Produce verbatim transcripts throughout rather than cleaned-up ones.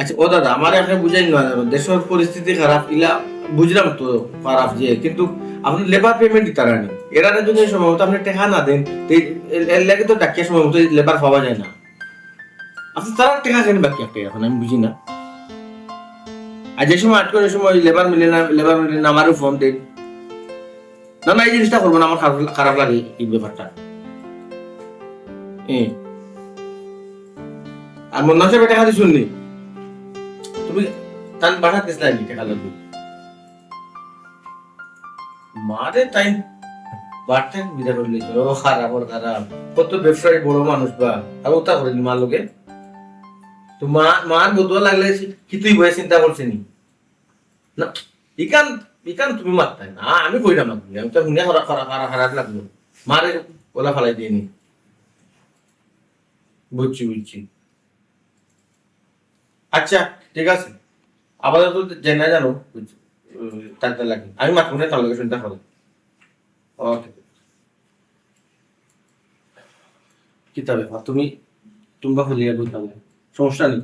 আচ্ছা, ও দাদা, আমারে আপনে বুঝাইন না, দেশর পরিস্থিতি খারাপ, ইলা বুঝলাম তো খারাপ যে, কিন্তু আপনে লেবার পেমেন্ট দিতারা নি, এরারে যদি সময় মতো আপনে টেকা না দেন, তে এর, এর লাগি তো ডাকিয়া সময় মতো লেবার পাওয়া যায় না। আপনে তারার টেকা কেনে বাকি রাখইন, অখন আমি বুঝি না। আর যে সময় আটকানোর সময় লেবার মিলে না, লেবার মিলে না, আমারও ফোন দেন। না, না, এই জিনিসটা করবো না, আমার খারাপ, খারাপ লাগে এই ব্যাপারটা। এ। আর মন্নান সাহেব টেকা দিছইন নি? তুমি তান বাসাত গেছিলায় নি টেকা লাগি? মারে তাইন বাড়িত বিদায় করিলিছইন। ও, খারাপ, ওর খারাপ। কত ব্যবসায়ী বড় মানুষ বা। আর ওটা করেনি মার লগে। তো মা, মার বদুয়া লাগলে সে কিচ্ছু বয়ে চিন্তা করছে নি? না, ইখান, ইখান তুমি মাততায় না। আমি কইরাম না তুমি। আমি তো হুনিয়া খারাপ, খারাপ, খারাপ, খারাপ লাগলো। মারে ওলা ফালাই দিইনি। বুঝছি, বুঝছি। আচ্ছা, ঠিক আছে। আপাতত যাই না জানো, বুঝছি। উম, তার, তার লাগে। আমি মাতমু না, তার লগে চিন্তা করো। ওকে। কিতা ব্যাপার? তুমি, তুমরা খুলিয়া বলতাম না। সমস্যা নেই।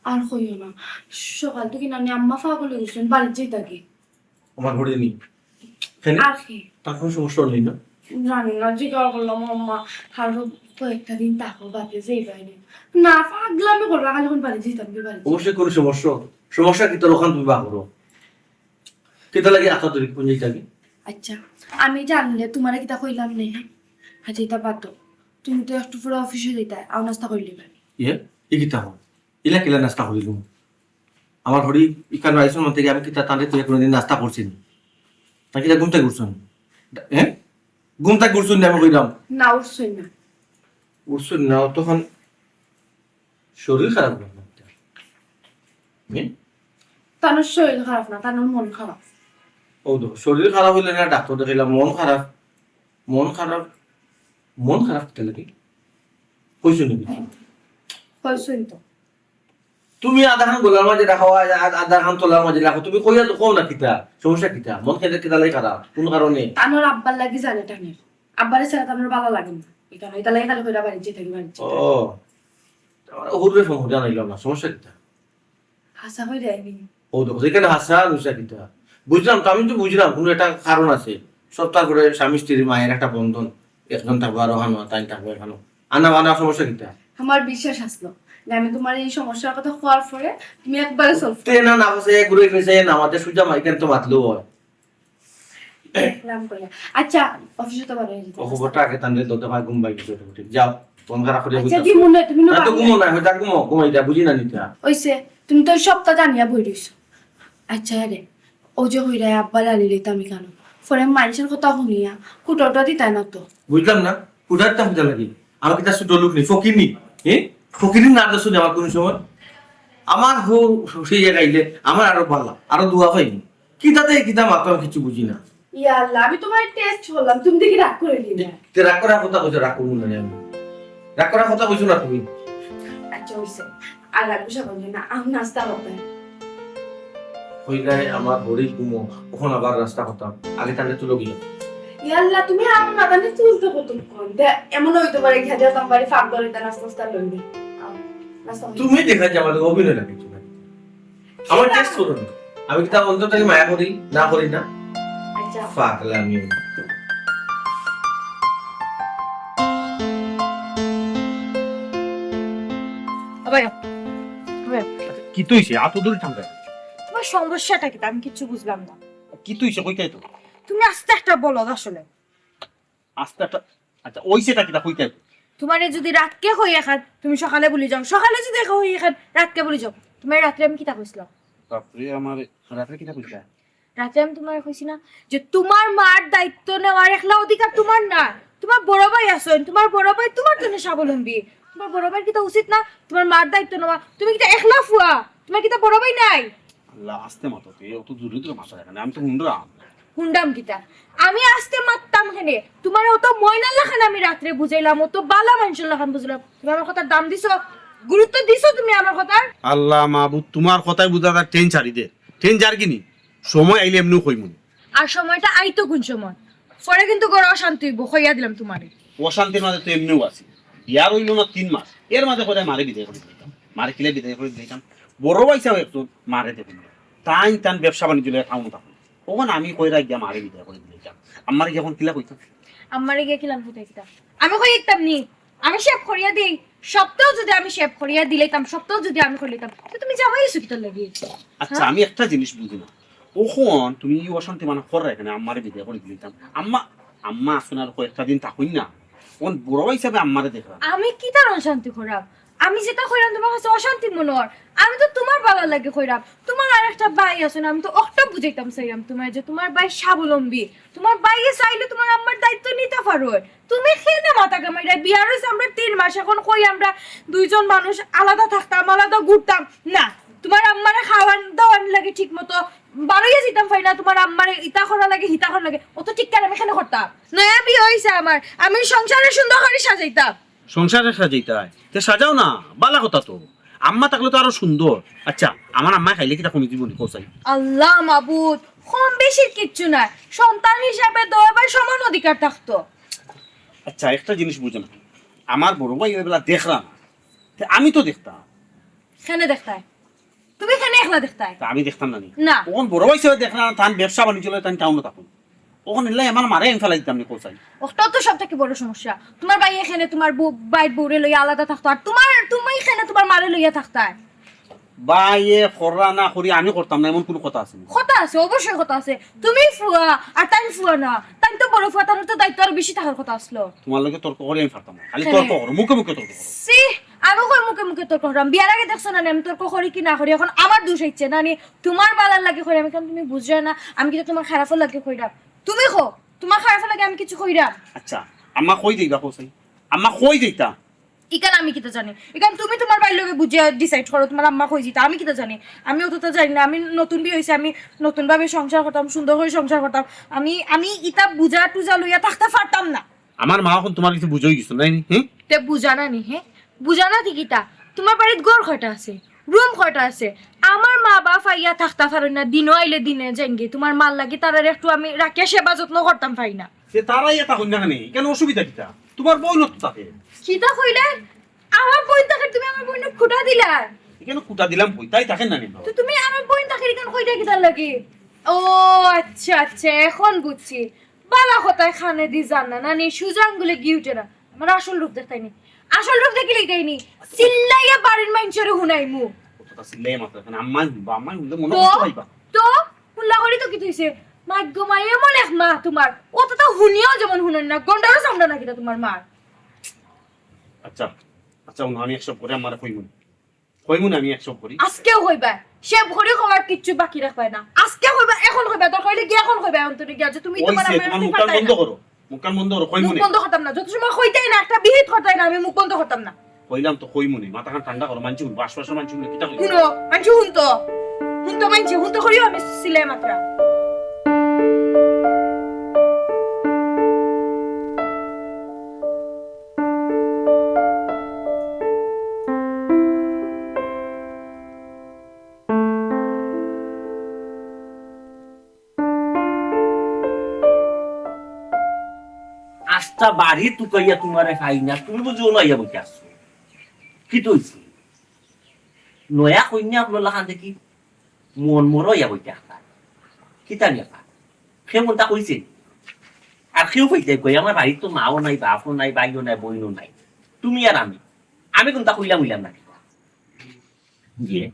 আর কইও না। সকাল থাকি নানি আম্মা পাগল অই গেছইন, বাড়িত যাইতা কি? আমার হরি নি। কেন? আর কি? তার কোনো সমস্যা নেই না? জানি না, জিজ্ঞাসা করলাম, আম্মা, আরো কয়েকটা দিন থাকো, বাদে যাইবায় নি। না, পাগলামি করবা, খালি কোন বাড়ি যাইতাম, কি বাড়ি? অবশ্যই কোনো সমস্যা। সমস্যা কি তোর ওখান তুমি বার করো? কিতা লাগে আতা ধরি কোন যাইতা কি? আচ্ছা, আমি জানলে তুমারে কিতা কইলাম নি, হ্যাঁ? আচ্ছা, ইতা বাদ দেও। তুমি তো একটু পরে অফিসে যাইতায়, আও নাস্তা করিলিবায়। ইয়ে? ই কিতা হয়? ইলা কিলা নাস্তা করিলিমু? আমার হরি ইখান আইছইন মন থাকি আমি কিতা তানরে তুই কোনোদিন নাস্তা করছি নি? তা কিতা ঘুম থাকি উঠছইন? হ্যাঁ? ঘুম থাকি উঠছইন নি আমি কইলাম? না, উঠছইন না। উঠছইন না, অতখান শরীর খারাপ না? হুম? তানর শরীর খারাপ না, তানর মন খারাপ। ও তো, শরীর খারাপ অইলে না ডাক্তার দেখাইলাম, মন খারাপ, মন খারাপ, মন খারাপ কিতা লাগে? কইছো নি? কইছইন তো। তুমি আধাখান গলার মাঝে রাখো, আ-, আ-, আধাখান তলার মাঝে রাখো, তুমি কইয়া তো কও না কিতা, সমস্যা কিতা? মন খাইতে কিতা লাগে খারাপ, কোন কারণে? তানর আব্বার লাগি জানে টানের। আব্বারে ছাড়া তানর ভালা লাগে না। ইখান, ইতা লাগি খালি কইরা বাড়িত যাইতা কি, বাড়িত যাইতা। ও, হুররে ফোন জানাইলাম না, সমস্যা কিতা? হাছা কইরা আইবি। ও দেখো, ইখান হাছা মিছা কিতা? বুঝলাম তো, আমি তো বুঝলাম, কোনো একটা কারণ আছে। সপ্তাহ করে স্বামী স্ত্রীর মায়ের একটা বন্ধন, একজন থাকবো আরো হানো, তাই থাকবো এখানো। আনা বানা সমস্যা কিতা? আমার বিশ্বাস আসলো যে আমি তুমার এই সমস্যার কথা কওয়ার পরে তুমি একবারে সলভ তে না, না, বসে ঘুরে ফিরে না, আমাদের সুজা মাইকেন তো মাতলেও হয়। নাম করে। আচ্ছা, অফিসে তো বার হয়ে যেতে ও খবরটা আগে তানরে দতে ভাই ঘুম ভাই কিছু ঠিক। যাও, মন খারাপ করে আচ্ছা, বুঝাও। দিমু না, তুমি না না তো বাবা। ঘুমো না, হয়তো ঘুমো, ঘুমাই যা, বুঝি না নিতা। ওইছে, তুমি তো সবটা জানিয়া বই রইছো। আচ্ছা, আরে, ও যে হইরা আব্বা জানি লইতাম ইখানো। পরে মানুষের কথা শুনিয়া, কুটোটা দিতায় না তো। বুঝলাম না, কুটার দাম বুঝা লাগে। আমার কিতা ছোট লোক নি, ফকির নি, হ্যাঁ? ফকির না দোষ আমার কোন সময়। আমার হো, সেই জায়গায় আইলে, আমার আরো ভালা, আরো দোয়া পাইনি। কিতাতে কিতা মাতো আমি কিছু বুঝি না। ইয়া আল্লাহ, আমি তুমারে টেস্ট করলাম, তুমি দেখি রাগ করে দিলে। তে রাগ করার কথা কইছো, রাগ করবো না আমি। রাগ করার কথা কইছো না তুমি। আচ্ছা, হইছে। আর রাগ গুসা করবে না, আমি নাস্তা করতে। কইলাই আমার হরি ঘুমো, অখন আবার রাস্তা কথা। আগে তাহলে তুলো গিয়া। ইয়া আল্লাহ, তুমি আমার মাথা নিয়ে তুলতে কতক্ষণ? দে-, এমন হইতে পারে, খেতে যেতাম বাড়ি ফাঁক করে দেন, আস্তে আস্তে লইবে। আও, নাস্তা করো। তুমি দেখা যায় আমাদের অভিনয় লাগে। আমার টেস্ট করুন। আমি কি তার অন্তর থেকে মায়া করি? না করি না? আচ্ছা। পাগলামি। আবার, আবার। কিতা অইছে? অত দূরে থামবে। তোমার সমস্যাটা কিতা? আমি কিচ্ছু বুঝলাম না। কিতা অইছে? কইতাই তো। তুমি আস্তে একটা বলো আসলে। আস্তে একটা, আচ্ছা, অইছেটা কিতা কইতাই তো। তোমারে যদি রাতকে কই এখান, তুমি সকালে বলি যাও। সকালে যদি কই এখান, রাতকে বলি যাও। তোমার রাত্রে আমি কিতা কইছিলাম? রাত্রে আমারে, রাত্রে কিতা কইছিলা? রাতে আমি তোমারে কইছি না যে তোমার মার দায়িত্ব নেওয়ার একলা অধিকার তোমার না, তোমার বড় ভাই আছইন, তোমার বড় ভাই তোমার জন্য স্বাবলম্বী। তোমার বড় ভাইর কিতা উচিত না তোমার মার দায়িত্ব নেওয়া? তুমি কিতা একলা ফুয়া? তোমার কিতা বড় ভাই নাই? আল্লাহ, আস্তে মাতো, তুই অত জোরে জোরে মাতো কেনে, আমি তো হুনরাম। হুনরাম কিতা? আমি আস্তে মাততাম কেনে? তোমারে অত ময়নার লাখান আমি রাত্রে বুঝাইলাম, অত বালা মানুষর লাখান বুঝাইলাম, তুমি আমার কথার দাম দিছো? গুরুত্ব দিছো তুমি আমার কথার? আল্লাহ মাবুদ, তোমার কথায় বুঝা যার ট্রেন ছাড়ি দে। ট্রেন যার কিনি? সময় আইলে এমনেউ কইমু। আর সময়টা আইতো কোন সময়? পরে কিন্তু ঘরে অশান্তি অইবো, কইয়া দিলাম তোমারে। অশান্তির মাঝে তো এমনেউ আছি। বিয়া রইলো না তিন মাস, এর মাঝে কইরা মারে বিদায় করি দিতাম। মারে কিলা বিদায় করি দিলাইতাম। বড় ভাইসাব একজন, মারে দেখইন না। তাইন তান ব্যবসা বাণিজ্য লইয়া টাউনো থাকইন। অখন আমি কইরা গিয়া মারে বিদায় করি দিলাইতাম। আম্মারে গিয়া অখন কিলা কইতাম? আম্মারে গিয়া কিলা কইতাম? আমি কইতাম নি, আমি shave করিয়া দেই, সপ্তাহ যদি আমি shave করিয়া দিলাইতাম, সপ্তাহ যদি আমি করিলাইতাম, তো তুমি জামাই অইছো কিতার লাগি? আচ্ছা, হ্যাঁ? আমি একটা জিনিস বুঝি না। অখন তুমি ই অশান্তি মানে কররায় কেনে, আম্মারে বিদায় করি দিলাইতাম। আম্মা, আম্মা আছইন আর কয়েকটা দিন থাকইন না। অখন বড় ভাইসাবে আম্মারে দেখরা। আমি কিতার অশান্তি করাম? আমি যেটা কইরাম তুমার কাছে অশান্তি মনো অর। আমি তো তুমার ভালার লাগি কইরাম। তুমার আরেকটা ভাই আছে না, আমি তো অটা বুঝাইতাম চাইরাম তুমার যে তুমার ভাই স্বাবলম্বী। তুমার ভাইয়ে চাইলে তুমার আম্মার দায়িত্ব নিতা পারো। তুমি কেনে মাথা ঘামাইরায়? বিয়া অইছে আমরার তিন মাস, অখন কই আমরা দুইজন মানুষ আলাদা থাকতাম, আলাদা ঘুরতাম? না, তুমার আম্মারে খাওয়ান দাওয়ান লাগি ঠিক মতো বারইয়া যাইতাম পারি না, তুমার আম্মারে ইতা করা লাগে, হিতা করা লাগে, অত টিক্কার আমি কেনে করতাম? নয়া বিয়া অইছে আমার, আমি সংসারে সুন্দর করি সাজাইতাম। সংসারে সাজাইতায়? তে সাজাও না, ভালা কথা তো। আম্মা থাকলে তো আরো সুন্দর। আচ্ছা, আমার আম্মায় খাইলে কিতা কমি দিবো নি, কও চাই? আল্লাহ মাবুদ, কম বেশির কিচ্ছু নাই, সন্তান হিসাবে দুইবার সমান অধিকার থাকতো। আচ্ছা, একটা জিনিস বুঝো না, আমার বড় ভাই অউ বেলা দেখরা না, তে আমি তো দেখতাম। কেনে দেখতায়? তুমি কেনে একলা দেখতায়? তা আমি দেখতাম না নি? না। অখন বড় ভাইসাবে দেখরা না, তান ব্যবসা বাণিজ্য লইয়া তান টাউনো থাকইন। অখন ইলা আমার মারে আমি ফালাই দিতাম নি, কও চাই? অটা তো সব থাকি বড় সমস্যা। তুমার ভাইয়ে কেনে তুমার বউ, ভাইর বউরে লইয়া আলাদা থাকতো, আর তুমার, তুমি কেনে তুমার মারে লইয়া থাকতায়? ভাইয়ে কররা না করি আমি করতাম না, এমন কুনু কথা আছে নি? কথা আছে, অবশ্যই কথা আছে। তুমি ফুয়া, আর তাইন ফুয়া না, তাইন তো বড় ফুয়া, তানর তো দায়িত্ব আরো বেশি থাকার কথা আছলো। তুমার লগে তর্ক করি আমি পারতাম না, খালি কেনে? তর্ক করো, মুখে মুখে তর্ক করো। ছি, আমি কই মুখে মুখে তর্ক করাম? বিয়ার আগে দেখছো না নি আমি তর্ক করি কি না করি? অখন আমার দোষ অইছে না নি? তুমার ভালার লাগি করি আমি, কারণ তুমি বুঝরায় না, আমি কিতা তুমার খারাপর লাগি কইরাম? তুমি কও, তুমার খারাপর লাগি আমি কিছু কইরাম? আচ্ছা, আম্মা কই যাইবা, কও চাই? আম্মা কই যাইতা? ইখান আমি কিতা জানি? ইখান তুমি তুমার ভাইর লগে বুঝিয়া decide করো, তুমার আম্মা কই যাইতা, আমি কিতা জানি? আমি অততা জানি না, আমি নতুন বিয়া অইছে, আমি নতুন ভাবে সংসার করতাম, সুন্দর করি সংসার করতাম, আমি, আমি ইতা বুঝা টুজা লইয়া থাকতাম পারতাম না। আমার মা অখন তুমার কিছু বুঝাই গেছে, নায় নি? হুম? তে বুঝা না নি, হে? বুঝা না তে কিতা? তুমার বাড়িত ঘর কয়টা আছে? রুম কয়টা আছে? আমার মা বাপ আইয়া থাকতা পারইন না, দিনো আইলে দিনে যাইনগি। তুমার মার লাগি তারারে একটু আমি রাখিয়া সেবা যত্ন করতাম পারি না। তে তারা ইয়া থাকইন না কেনে? ইখান অসুবিধা কিতা? তুমার বইন তো থাকে। কিতা কইলে? আমার বইন থাকে, তুমি আমার বইনরে খুটা দিলা? ইখান খুটা দিলাম কই? তাই থাকে না নি? তো তুমি আমার বইন থাকে ইখান কইতা কিতার লাগি? ও আচ্ছা, আচ্ছা, অখন বুঝছি। ভালা কথায় কানেদি যার না, না নি, সুজা আঙ্গুলে ঘি উঠে না। আমার আসল রূপ দেখতায় নি, আসল রূপ দেখিলিতায় নি, চিল্লাইয়া বাড়ির মাইনষরে হুনাইমু। অততা চিল্লাইয়া মাতরায় কেনে? আম্মায় হুনবা, আম্মায় হুনলে মনো তো, কষ্ট পাইবা। তো, হুনলা করি তো কিতা অইছে? মাইগো মাই, এমন এক মা তুমার, অততা হুনিয়াও যেমন হুনইন না, গন্ডারও চামড়া না কিতা তুমার মার। আচ্ছা, আচ্ছা, হুনো, আমি এক shave করি আম্মারে কইমু নে। কইমু নে আমি এক shave করি। আজকেউ কইবায়, shave করি কওয়ার কিচ্ছু বাকি রাখবায় না। আজকে কইবায়, অখন কইবায়, দরকার অইলে গিয়া অখন কইবায়, অন্তরে গিয়া যে তুমি তুমার কইছি, আম্মারে তুমার মুখকান বন্ধ করো, মুখকান বন্ধ করো, কইমু নে। মুখ বন্ধ করতাম না, যত সময় কইতায় না, একটা বিহিত করতায় না, আমি মুখ বন্ধ করতাম না। কইলাম তো কইমু নে, মাথাখান ঠান্ডা করো, মানষে হুনবো, আশপাশর মানষে হুনলে কিতা কইবো? হুনো, মানষে হুনতো, হুনতো মানষে, হুনতো করিও আমি চিল্লাইয়া মাতরাম। আস্তা বাড়ি তুকাইয়া তুমারে পাই না, তুমি বুঝি অনো আইয়া বইতা আছো। কিতা অইছে? নয়া কইন্যা অকলর লাখান দেখি মন মরা অইয়া বইতা আছো। কিতা নিয়া? কেউ কুনতা কইছে? আর কেউ পাইতায় কই? আমার বাড়িত তো মাও নাই, বাপও নাই, ভাইও নাই, বইনও নাই। তুমি আর আমি। আমি কুনতা কইলাম অইলাম না কিতা? ইয়ে,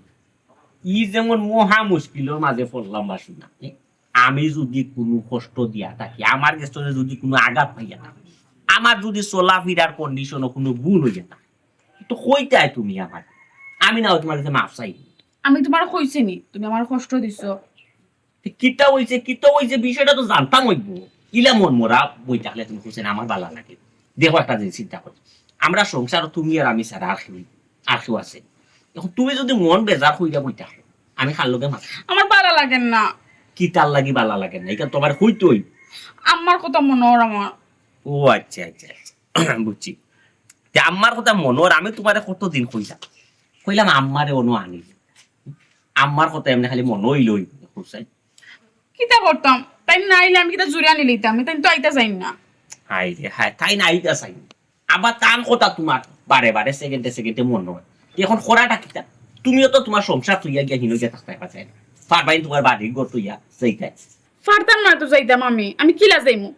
ই যেমন মহা মুশকিলর মাঝে পড়লাম বাসি না। আমি যুদি কুনু কষ্ট দিয়া থাকি, আমার গেছ থনে যুদি কুনু আঘাত পাইয়া থাকি, আমার যুদি চলাফিরার condition-ও কুনু ভুল অইয়া থাকে, তো কইতায় তুমি আমারে, আমি না অয় তুমার গেছে মাফ চাই। আমি তুমারে কইছি নি, তুমি আমারে কষ্ট দিছো। তে কিতা অইছে, কিতা অইছে, বিষয়টা তো জানতাম অইবো। ইলা মন মরা বই থাকলে তুমি কইছো না, আমার ভালা লাগে। দেখো একটা জিনিস চিন্তা করো, আমরা সংসারো তুমি আর আমি ছাড়া আর কেউ, আর কেউ আছে? অখন তুমি যুদি মন বেজার কইরা বই থাকো, আমি কার লগে মাত? আমার ভালা লাগের না। কিতার লাগি ভালা লাগের না? ইখান তুমারে কইতে অইবো। আম্মার কথা মনো অর আমার। ও আচ্ছা, আচ্ছা, আচ্ছা। বুঝছি। তে আম্মার কথা মনো অর, আমি তুমারে কতদিন কইলাম, কইলাম আম্মারে অনো আনি। আম্মার কথা এমনে খালি মনো অইলে অইবো, বুঝছাই? কিতা করতাম? তাইন না আইলে আমি কিতা জুরে আনি লইতাম? তাইন তো আইতা চাইন না। হায় রে হায়, তাইন আইতা চাইন না। আবার তান কথা তুমার বারে বারে, সেকেন্ডে সেকেন্ডে মনো অয়। এখন করাটা কিতা? তুমিও তো তুমার সংসার থইয়া গিয়া হিনো গিয়া থাকতায় পারতায় না। পারবায় নি তুমার বাড়ির ঘর থইয়া যাইতায়? পারতাম না তো যাইতাম আমি। আমি কিলা যাইমু?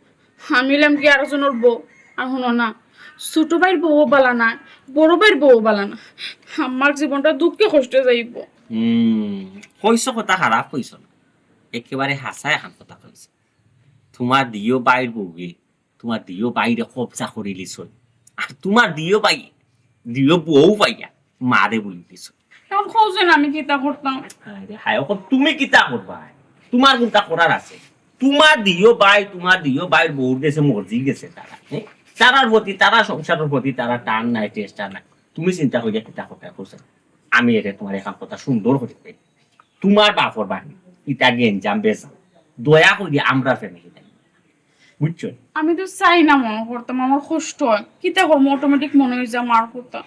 আমি অইলাম কি আরোজনর বউ? আর হুনো না, ছোট ভাইর বউও বালা না, বড় ভাইর বউও বালা না। আমার জীবনটা দুঃখে কষ্টে যাইবো। হুম, কইছো কথা খারাপ কইছো না, একেবারে হাছা এখান কথা কইছো। তুমার দুইও ভাইর বউয়ে তুমার দুইও ভাইরে কবজা করিলিছইন। আর তুমার দুইও ভাই, দুইও বউ পাইয়া মারে বুলি দিছইন। এখন কও যেন আমি কিতা করতাম? আরে হায়, অখন তুমি কিতা করবায়? তুমার কুনটা করার আছে? তুমার দুইও ভাই, তুমার দুইও ভাইর বউর গেছে মর্জি গেছে তারা, হ্যাঁ? তারার প্রতি, তারার সংসারর প্রতি তারার টান নাই, চেষ্টা নাই। তুমি চিন্তা করিয়া কিতা করতায় কও যেন? আমি এরে তুমার এখান কথা সুন্দর করি কই। তুমার বাপর বাড়ি, ইতা গেঞ্জাম বেজাম। দয়া করি আমরার family ত আইও না। বুঝছো? আমি তো চাই না মনো করতাম, আমার কষ্ট অয়। কিতা করমু, automatic মনো অই যায় আমার কথা।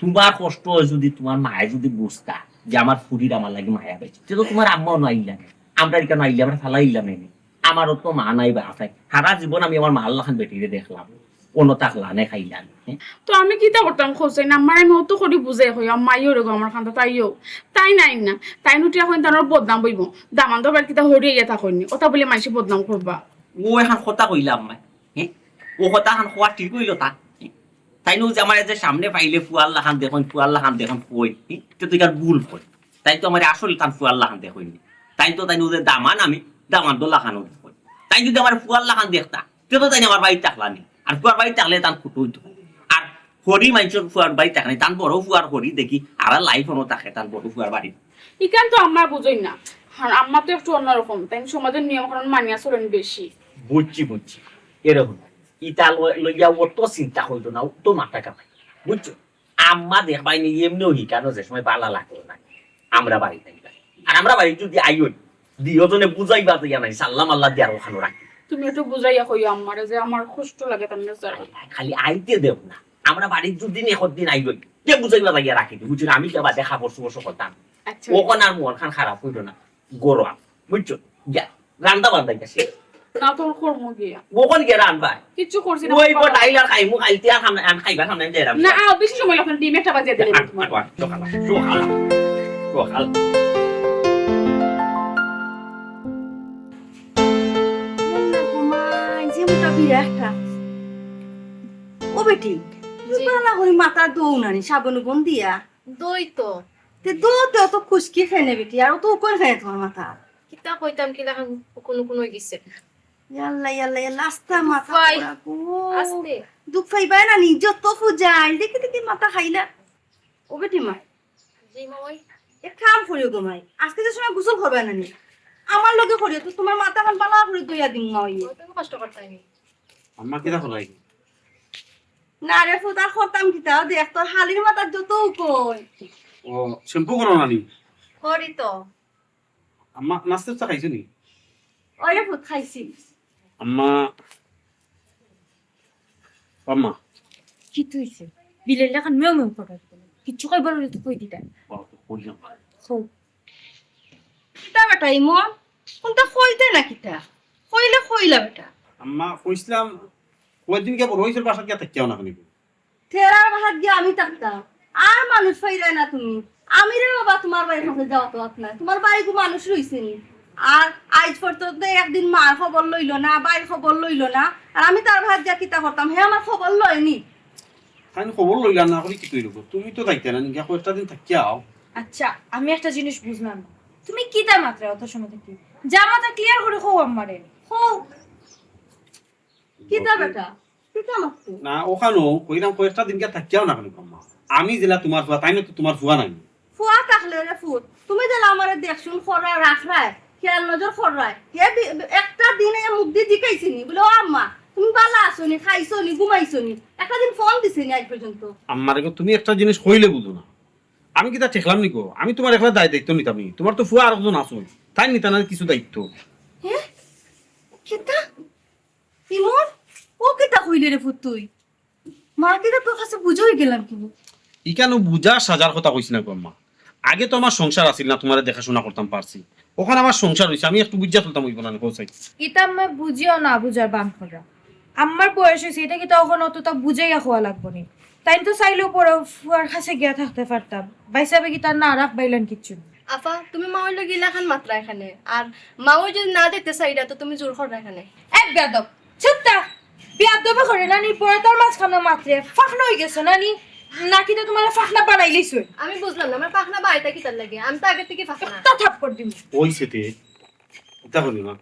তুমার কষ্ট অয় যুদি তুমার মায়ে যুদি বুঝতা যে আমার ফুরির আমার লাগি মায়া পাইছে, তে তো তুমার আম্মাও না আইলা নে। আমরার ইখানো আইলে আমরা ফালাইলাম এনে। আমারও তো মা নাই বা আছে। সারা জীবন আমি আমার মার লাখান বেটিরে দেখলাম। অনো থাকলা নে খাইলা নে, হ্যাঁ? তো আমি কিতা করতাম কও চাইন? আম্মারে আমি অত করি বুঝাই কই, আম্মা আইও রে গো আমার কান্দাত আইও। তাইন আইন না। তাইন উঠিয়া কইন তানর বদনাম বইবো। দামান্দর বাড়িত কিতা হরিয়া গিয়া থাকইন নি? অতা বুলে মানষে বদনাম করবা। অউ এখান কথা কইলা আম্মায়, হ্যাঁ? অউ কথা এখান কওয়া ঠিক অইলো তা? তাইন অউ যে আমারে যে সামনে পাইলে ফুয়ার লাখান দেখইন, ফুয়ার লাখান দেখইন কইন, হ্যাঁ? তে তো ইখান ভুল কইন। তাইন তো আমারে আসলে তান ফুয়ার লাখান দেখইন নি। তাইন তো তাইন অউ যে দামান আমি, দামান্দর লাখানউ দেখইন। তাইন যুদি আমারে ফুয়ার লাখান দেখতা, তে তো তাইন আমার বাড়িত থাকলা নি। আর ফুয়ার বাড়িত থাকলে তান কুটু অইতো। আর হরি মানষর ফুয়ার বাড়িত থাকে না, তান বড় ফুয়ার হরি দেখি, আর life অনো থাকে তান বড় ফুয়ার বাড়িত। ইখান তো আম্মা বুঝইন না। আর আম্মা তো একটু অন্যরকম, তাইন সমাজর নিয়ম কানুন মানিয়া চলইন বেশি। বুঝছি, বুঝছি। এরকম। ইতা লই-, লইয়া অত চিন্তা করিও না, অত মাথা ঘামাইও না। বুঝছো? আম্মা দেখবায় নি এমনেউ হিকানো যে সময় বালা লাগবো না। আমরা বাড়িত আইবা। আর আমরা বাড়িত যুদি আইও, দুইওজনে বুঝাইবা যে ইয়া নাই, সাল্লা মাল্লা দিয়ার অখানো রাখি। তুমি একটু বুঝাইয়া কইও আম্মারে যে আমার কষ্ট লাগে তান গেছে। খালি আইতে দেও না। আমরা বাড়িত যুদি একদিন আইও, তে বুঝাইবা যাইয়া রাখি। বুঝছো? আমি তো বাদে কাপড় চোপড় করতাম। আচ্ছা। অখন আর মন খান খারাপ অইলো না। গরম, বুঝছো? গিয়া, রান্দা বান্দা গেছে। না, তোর কর্ম গিয়া। অখন গিয়া রানবা? কিচ্ছু করছি না, ওই বাবা। গো, ডাইল আর খাইমু, খাইতে আর খাম-, আর খাইবা খাম নাই, যাইরাম। না, আও, বেশি সময় লাগতো না, ডিম একটা বাজিয়া দিলে আ-, তোমার। আ-, সকাল, সকাল, সকাল। আল্লাহ গো মা, যে মোটা বিড়া একটা। ও বেটি, তুই জি। বালা করি মাথা ধও না নি, সাবন উবন দিয়া। দই তো। তে দো, তে অত খুশকি কেনে বেটি, আর অত উকন কেনে তোমার মাথা? কিতা কইতাম, কিলাখান উকুন উকুন অই গেছে। ইয়াল্লা, ইয়াল্লা, ইয়াল্লা, আস্তা মাথা ভাই, পোড়া গো। আস্তে। দুখ পাইবায় না নি, যত ফুজাইল, দেখি দেখি মাথা খাইলা। ও বেটি মা। জি মা, ওই। এক কাম করিও গো মাই, আজকে যে সময় গোসল করবায় না নি, আমার লগে করিও, তো তোমার মাথা খান বালা করি ধইয়া দিমু মা ওই। তুমি কষ্ট করতায় নি। আম্মা কিতা করাই? না রে ফুত, আর করতাম কিতা? দেখ তোর হালির মাথার যত উকন। ও, শ্যাম্পু করো না নি? করি তো। আম্মা, নাস্তা চা খাইছো নি? ওই রে ফুত, খাইছি। আম্মা, আম্মা। কিতা অইছে? বিলের লাখান মেউ মেউ করে। কিচ্ছু কইবার অইলে তো কই দিতা। বাবা, তো কইলাম। কও। কিতা বেটা ইমন? কুনতা কইতে না কিতা? কইলে কইলা বেটা। আম্মা, কইছিলাম, কয়দিন গিয়া বড় অইছে বাসাত গিয়া থাকিয়াও না খানি। তেরার বাসাত গিয়া আমি থাকতাম। আর মানুষ পাইরায় না তুমি। আমি রে বাবা, তোমার বাড়ির কাছে যাওয়া তো আপনার। তোমার বাড়িত মানুষ রইছে নি। আর আইজ পর্যন্ত একদিন মার খবর লইলো না, ভাইর খবর লইলো না। আর আমি তার বাসাত গিয়া কিতা করতাম? হে আমার খবর লয়নি। তাইন খবর লইলা না করি কিতা অইলো? তুমি তো যাইতায় না, গিয়া কয়েকটা দিন থাকিয়া আও। আচ্ছা, আমি একটা জিনিস বুঝলাম না। তুমি কিতা মাতরায় অত সময় থাকি? যা মাতরায় clear করি কও আম্মারে। কও। কিতা বেটা? কিতা মাতরায়? না, অখানো কইরাম কয়েকটা দিন গিয়া থাকিয়াও না খানি আম্মা। আমি যেলা তোমার ফুয়া, তাইন তো তোমার ফুয়া নায়। ফুয়া থাকলে রে ফুত, তুমি যেলা আমারে দেখশুন কররায়, রাখরায়, খেয়াল নজর কররায়। হে বি-, একটা দিন এ মুখদি জিকাইছে নি, বুলে, "ও আম্মা, তুমি বালা আছো নি, খাইছো নি, ঘুমাইছো নি?" একটা দিন ফোন দিছে নি আইজ পর্যন্ত। আম্মা রে গো, তুমি একটা জিনিস কইলে বুঝো না। আমি কিতা ঠেকলাম নি গো? আমি তোমার একলা দায় দায়িত্ব নিতাম নি? তোমার তো ফুয়া আরকজন আছইন, তাইন নিতা না কিছু দায়িত্ব? হে? কিতা? ইমন? ও কিতা কইলে রে ফুত তুই? মা কিতা তোর কাছে বুঝা অই গেলাম কি? ইখানো বুঝা সাজার কথা কইছি না গো আম্মা। আগে তো আমার সংসার আছিল না, তোমারে দেখাশোনা করতাম পারছি। অখন আমার সংসার অইছে, আমি একটু বুঝিয়া চলতাম অইবো না নি, কও চাই? ইতা আম্মা বুঝিও না বুঝার বান কররা। আম্মার বয়স অইছে, ইতা কিতা অখন অততা বুঝাইয়া কওয়া লাগবো নি? তাইন তো চাইলেও বড় ফুয়ার কাছে গিয়া থাকতে পারতা। ভাইসাবে কিতা না রাখবাইলান কিচ্ছু? আফা, তুমি মা অইলে গিলা খান মাতরা এখানে, আর মা অই যদি না দেখতে চাইরা তো তুমি জোর কররা এখানে। এ বেয়াদব, চুপ থাক। বেয়াদবি করে না নি, পরে তার মাঝখানে মাতরে ফাখনা অই গেছে না নি? নাকি তো তুমার ফাখনা বানাইলিছো? আমি বুঝলাম না, আমার ফাখনা বাড়িটা কিতার লাগে? আমি তো আগে থেকে ফাখনা। একটা থাপ্পড় দিমু। ওই সেতে, এটা করি না।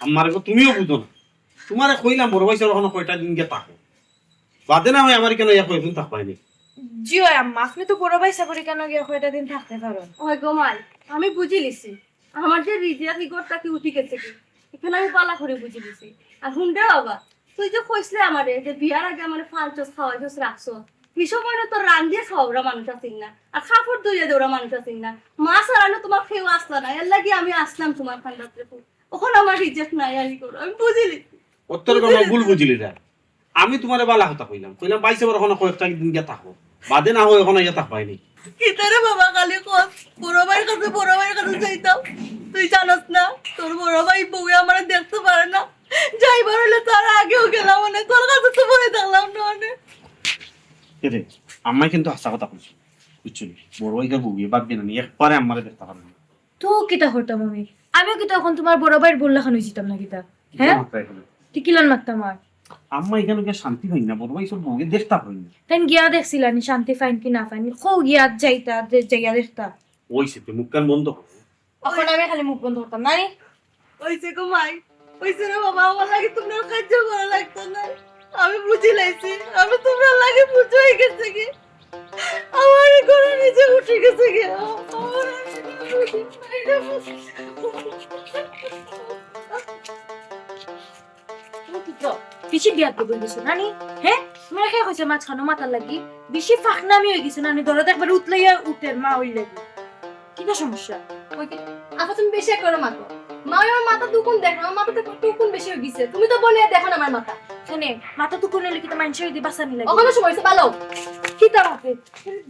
আমার গো, তুমিও বুঝো না। তুমারে কইলাম বড় ভাইসাবর অখানো কয়টা দিন গিয়া থাকো। বাদে না অয় আমার কেন ইয়া কয়দিন থাকবায়নি। জি অয় আম্মা, আপনে তো বড় ভাইসাবর কেন গিয়া কয়টা দিন থাকতে পারইন। ওই গো মাই, আমি বুঝিলিছি। আমার যে রিজিয়া কি ঘর থাকি উঠি গেছেগি, ইখান আমি ভালা করি বুঝিলিছি। আর হুন রে বাবা, তুই যে কইছলে আমারে যে বিয়ার আগে আমারে পালছস, খাওয়াইছস, রাখছস, হি সময় না তোর রান্দিয়া খাওয়াউরা মানুষ আছিল না, আর কাপড় ধইয়া দেউরা মানুষ আছিল না, মা ছাড়া না তুমার কেউ আছলা না, এরলাগি আমি আছলাম তুমার কান্দাত রে। অখন আমার রিজিয়া নাই, আর কি করো, আমি বুঝিলিছি। অতর কোনো ভুল বুঝিলি না। আমি তুমারে ভালা কথা কইলাম, কইলাম ভাইসাবর অখানো কয়েকটা দিন গিয়া থাকো, বাদে না অয় অখানো গিয়া থাকবায়নি। কিতা রে বাবা, খালি কস, বড় ভাইর কাছে, বড় ভাইর কাছে যাইতাম। তুই জানস না, তোর বড় ভাই বউয়ে আমারে দেখতে পারে না। যাইবার অইলে তার আগেউ গেলাম, মানে তোর কাছে তো পড়ে থাকলাম না, মানে। এরে, আম্মায় কিন্তু হাছা কথা কইছে, বুঝছো নি? বড় ভাইর বউয়ে ভাববে না নি, একবারে আম্মারে দেখতে পারে না। তো কিতা করতাম আমি? আমিও কিতা অখন তুমার বড় ভাইর বউর লাখান অইযিতাম না কিতা? হ্যাঁ? মাতরা এখানে। তুই কিলান মাততাম আর? আম্মা এখানো গিয়া শান্তি পাইন না, বড় ভাইসাবর বউরে দেখতা পাইন না। তাইন গিয়া দেখছিলা নি শান্তি পাইন কি না পাইন? কও গিয়া যাইতা, দে-, যাইয়া দেখতা। ওই সে তুই মুখ কান বন্ধ কর। অখন আমি খালি মুখ বন্ধ করতাম, নানি? ওই যে গো মাই, ওই যে রে বাবা, আমার লাগি তুমরার কাইজ্জা করা লাগতো না। আমি বুঝিলাইছি, আমি তুমরার লাগি বুঝ অই গেছেগি। আমার এই ঘরো নিজে উঠি গেছেগি। আমার তুমি কি তো বেশি বিয়াদব অই গেছো, নানি? হ্যাঁ? তুমারে কে কইছে মাঝখানো মাতার লাগি? বেশি ফাখনামি অই গেছে, নানি? দরদ একবারে উতলাইয়া উঠের মা অইলে। কিতা সমস্যা? ওই কি, আফা, তুমি বেশি একবারে মাতো। মা, ওই আমার মাথা টুকুন দেখ, আমার মাথা টুকুন বেশি অই গেছে। তুমি তো বলে দেখো না আমার মাথা। কেনে, মাথা টুকুন অইলে কিতা মানষে অইদি বাঁচানি লাগে? অখনো সময় অইছে, ভালো। কিতা মাতে?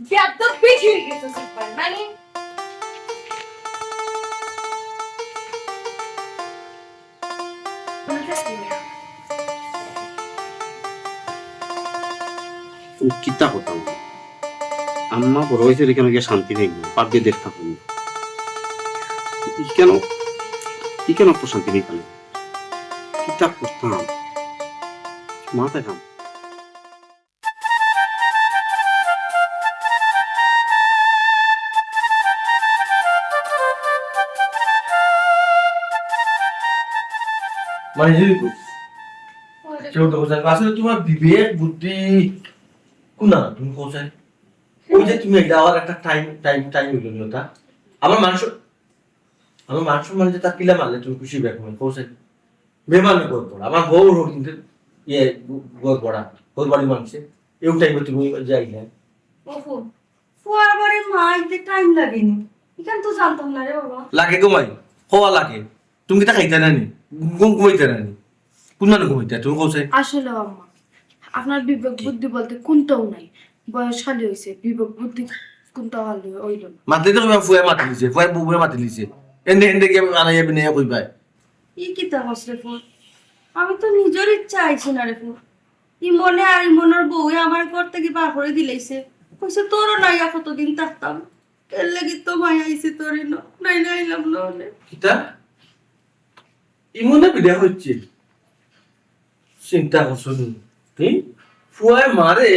বিয়াদব বেশি অই গেছে, নানি? তুমি কিতা কথা বলো? আম্মা বড় ভাইসাবর এখানো গিয়া শান্তি নাই, বাপ দিয়ে দেখতা পাইন না। ই কেন, ই কেন অত শান্তি নাই কেন? কিতা করতাম? মাথায় কাম। মানে, এই তো। কেউ তো বোঝে না। আসলে তুমার বিবেক বুদ্ধি কোন না, তুমি কোথায়? ওই যে তুমি এটা আবার একটা টাইম, টাইম, টাইম হইল নি ওটা। আমার মানুষ আমার মান সম্মান যেটা পিলা মারলে তুমি খুশি হইবে এখন, কও চাই। বেমানি গড়বড়া, আমার বউর হোক কিন্তু ইয়ে গড়বড়া, ওর বাড়ি মানছে, এই টাইমে তুমি যাই না। ওহো, ফুয়ার বাড়ির মা আইতে টাইম লাগেনি, এখান তো জানতাম না রে বাবা। লাগে গো মাই, হওয়া লাগে। তুমি কিতা খাইতা না নি? ঘুম ঘুমাইতা না নি? কোন মানে ঘুমাইতা? তুমি কও চাই। আসলে আম্মা, আপনার বিবেক বুদ্ধি বলতে কোনটাও নাই। বয়স খালি হইছে, বিবেক বুদ্ধি কোনটা হলো হইল না। মাতলে তো কইবা ফুয়া মাতিলিছে, ফুয়া বউয়ে মাতিলিছে। এন্ডে এন্ডে গিয়া আনাইয়া বিনাইয়া কইবা। ই কিতা কস রে ফুয়া? আমি তো নিজর ইচ্ছা আইছি না রে ফুয়া। ইমনে আর ইমনর বউয়ে আমার ঘর থাকি বার করি দিলাইছে। কইছে, "তোরও নাইয়া কতদিন থাকতাম। এর লাগি তো মাই আইছি তোর ইনো, নাইলে আইলাম না অনে।" কিতা? ইমনে বিদায় হইছে। চিন্তা করছো নি? হুম? ফুয়ায় মারে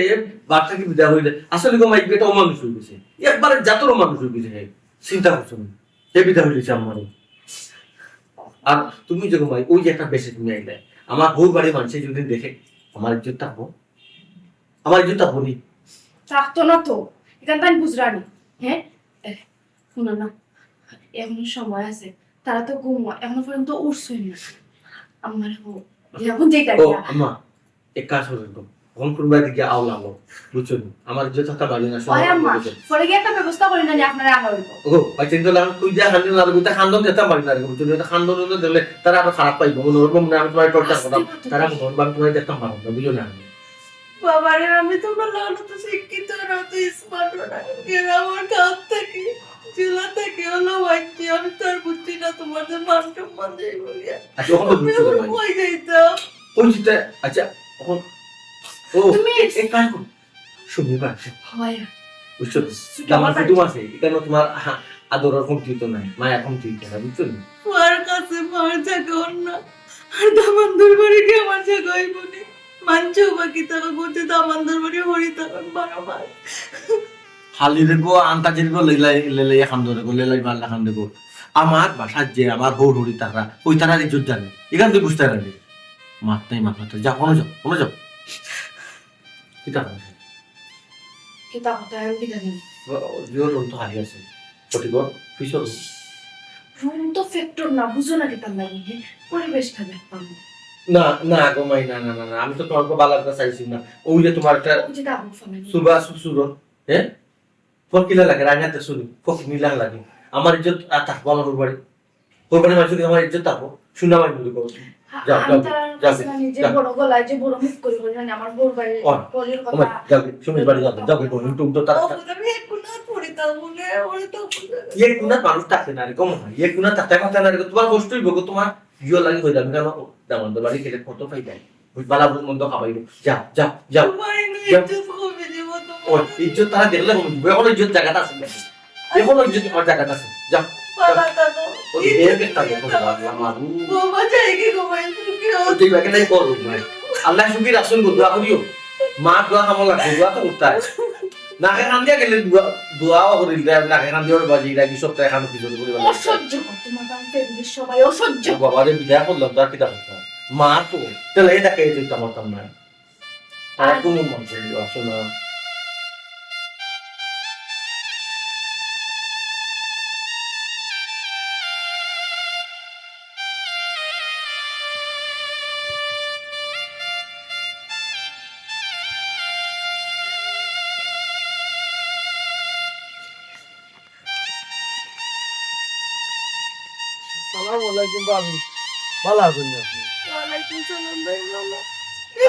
বাড়ি থাকি বিদায় হইলে। আসলে গো মাই, বেটা অমানুষ হয়ে গেছে। একবারে জাতর অমানুষ হয়ে গেছে। হ্যাঁ। চিন্তা করছো নি? হে বিদায় হইছে আমারে। আর তুমি যে গো মাই, ওই যে একটা বেশে তুমি আইলে। আমার বউর বাড়ি মানষে যদি দেখে, আমার ইজ্জত থাকবো? আমার ইজ্জত থাকবো নি? থাকতো না তো। এখান তাই বুঝরানি। হ্যাঁ? এ, শুনো না। এখনো সময় আছে। তারা তো ঘুমো, এখনো পর্যন্ত উঠছই না। আমার হো, এখন যেটা ও, আম্মা, এক কাজ করো তো। এখন কোন বাড়ি গিয়া আও লাগো, বুঝছো নি? আমার ইজ্জত থাকা বাড়ি না, ওই আম্মা, পরে গিয়ে একটা ব্যবস্থা করি না, আপনারা আনা হইব। ও, ভাই, চিন্তা লাগে, তুই যা খালি না, তুই তা খান্দন দিতাম পারি না, বুঝছো নি? এটা খান্দন হইলে দিলে তারা আরো খারাপ পাইবো, মনে হইবো, মনে হয় আমি তোমার টর্চার করলাম, তারা মনে হইবো আমি তোমার দেখতাম পারবো না, বুঝো না? বাবারে, আমি তো মনে হয় তো শিক্ষিত না, তো স্মার্ট না। এরা আমার গাঁও থেকে, জেলা থেকে হলো মাইতি, আমি তো আর বুঝছি না তোমাদের মান সম্মান যাই বলিয়া। আচ্ছা, ওখানে আমি বুঝছো তো ওরকম ভাই। হয়ে যাইতাম। কোন চিন্তা? আচ্ছা, এখন, ও, তুমি এক, এক কাজ করো। সুমি বা, হয়। বুঝছো তো? আমার আমার বাড়ি- কুটুম আছে, এখানে তোমার আ-, আদরর কমতি তো নাই, মায়া কমতি তো নাই, বুঝছো নি? পুয়ার কাছে মার জাগা অর না, আর দামান্দর বাড়ি গিয়া আমার জাগা অইবো নি। মানষেও বা কিতা কইবো যে দামান্দর বাড়ি হরি তখন বারো মাস। খালি রে গো, আন্তাজের গো, লেলাই, লেলাই খান্দো রে গো, লেলাই মারলা খান্দে গো। আমার বাসাত যে আমার হউর হরি তারা, ওই তারার ইজ্জত জানে। এখান তুই বুঝতে পারলি। মাত নাই, মাত নাই, যা, কোনো যাও, কোনো যাও। কিতা কথা? কিতা কথা, আমি কিতা জানি? ও, ও, জিও রুম তো খালি আছে। কটি গো, পিছন। রুম তো ফ্যাক্টর না, বুঝো না কিতা লাগে, হে? পরিবেশটা দেখতাম। না, না গো মাই, না, না, না, না, আমি তো তোমার বালা কথা চাইছি না। ওই যে তোমার একটা ওই যে ডাবল ফ্যামিলি। সুবা শ্বশুর, হ্যাঁ? ফকিলা লাগে, রাঙাতে শুনি, ফকিনিলা লাগে। আমার ইজ্জত আর থাকবো আমার হউর বাড়ি। হউর বাড়ি মানষে আমার ইজ্জত থাকবো। শুনা ভাই বলি করো। যাও, আমি যাও, তার যাও, কাছে মানে যে যাও। বড় গলায় যে বড় মুখ করে বলে, মানে, আমার বউর বাড়ি, ওই, বউর ওই, কথা। যাও, সুমির বাড়ি যাও, যাও, বলো, তুমি তো তার ও, আমি এক কোণা পড়ে তার মনে, ওরে তো এক কোণা মানুষ থাকে না রে, কম হয়। এক কোণা থাকতে পারতে না রে, তোমার কষ্ট হইব গো, তোমার ইয়ে লাগে হয়ে যাবে, কেন? দামান্দ বাড়ি খেলে কত ফায়দা। বালা মন্দ খাবাইবো। যাও, যাও, যাও। তোমার এনে যাও। ইজ্জত কমে দিব তোমার। ও, ইজ্জত তারা দেখলে কমে দিব। এখন ইজ্জত জাগাত আছে না। এখন ইজ্জত তোমার জাগাত আছে। যাও, বালা যাও। থাকো। ও, ইজ্জত এর একটা দিয়ে কথা থাকো। বললাম, মারু। বাবা, যাই কি ঘুমাই, তুমি কি ও, তুই বাকি নাই কর, ঘুমাই। আল্লাহ সুখী রাখছুন গো, দোয়া করিও। মা দোয়া কামল লাগবে, দোয়া তো করতে হয়। নাকে কান দিয়া গেলে দোয়া, দোয়াও করিল, নাকে কান দিয়া ওর বাজি, রাখি সপ্তাহে খানো কিছু করে বলে। অসহ্য কর, তোমার কারণে ফ্যামিলির সবাই অসহ্য। ও বাবা রে, বিদায় করলাম, তার কিতা করতাম? মা তো, তাহলে এটা কে দিতাম, পারতাম না। তারা আর কোনো মন চাইল, আসো না। সালাম আলাইকুম ভাবি, ভালা আছইন নি আপনি? ওয়ালাইকুম সালাম ভাই, ভালা।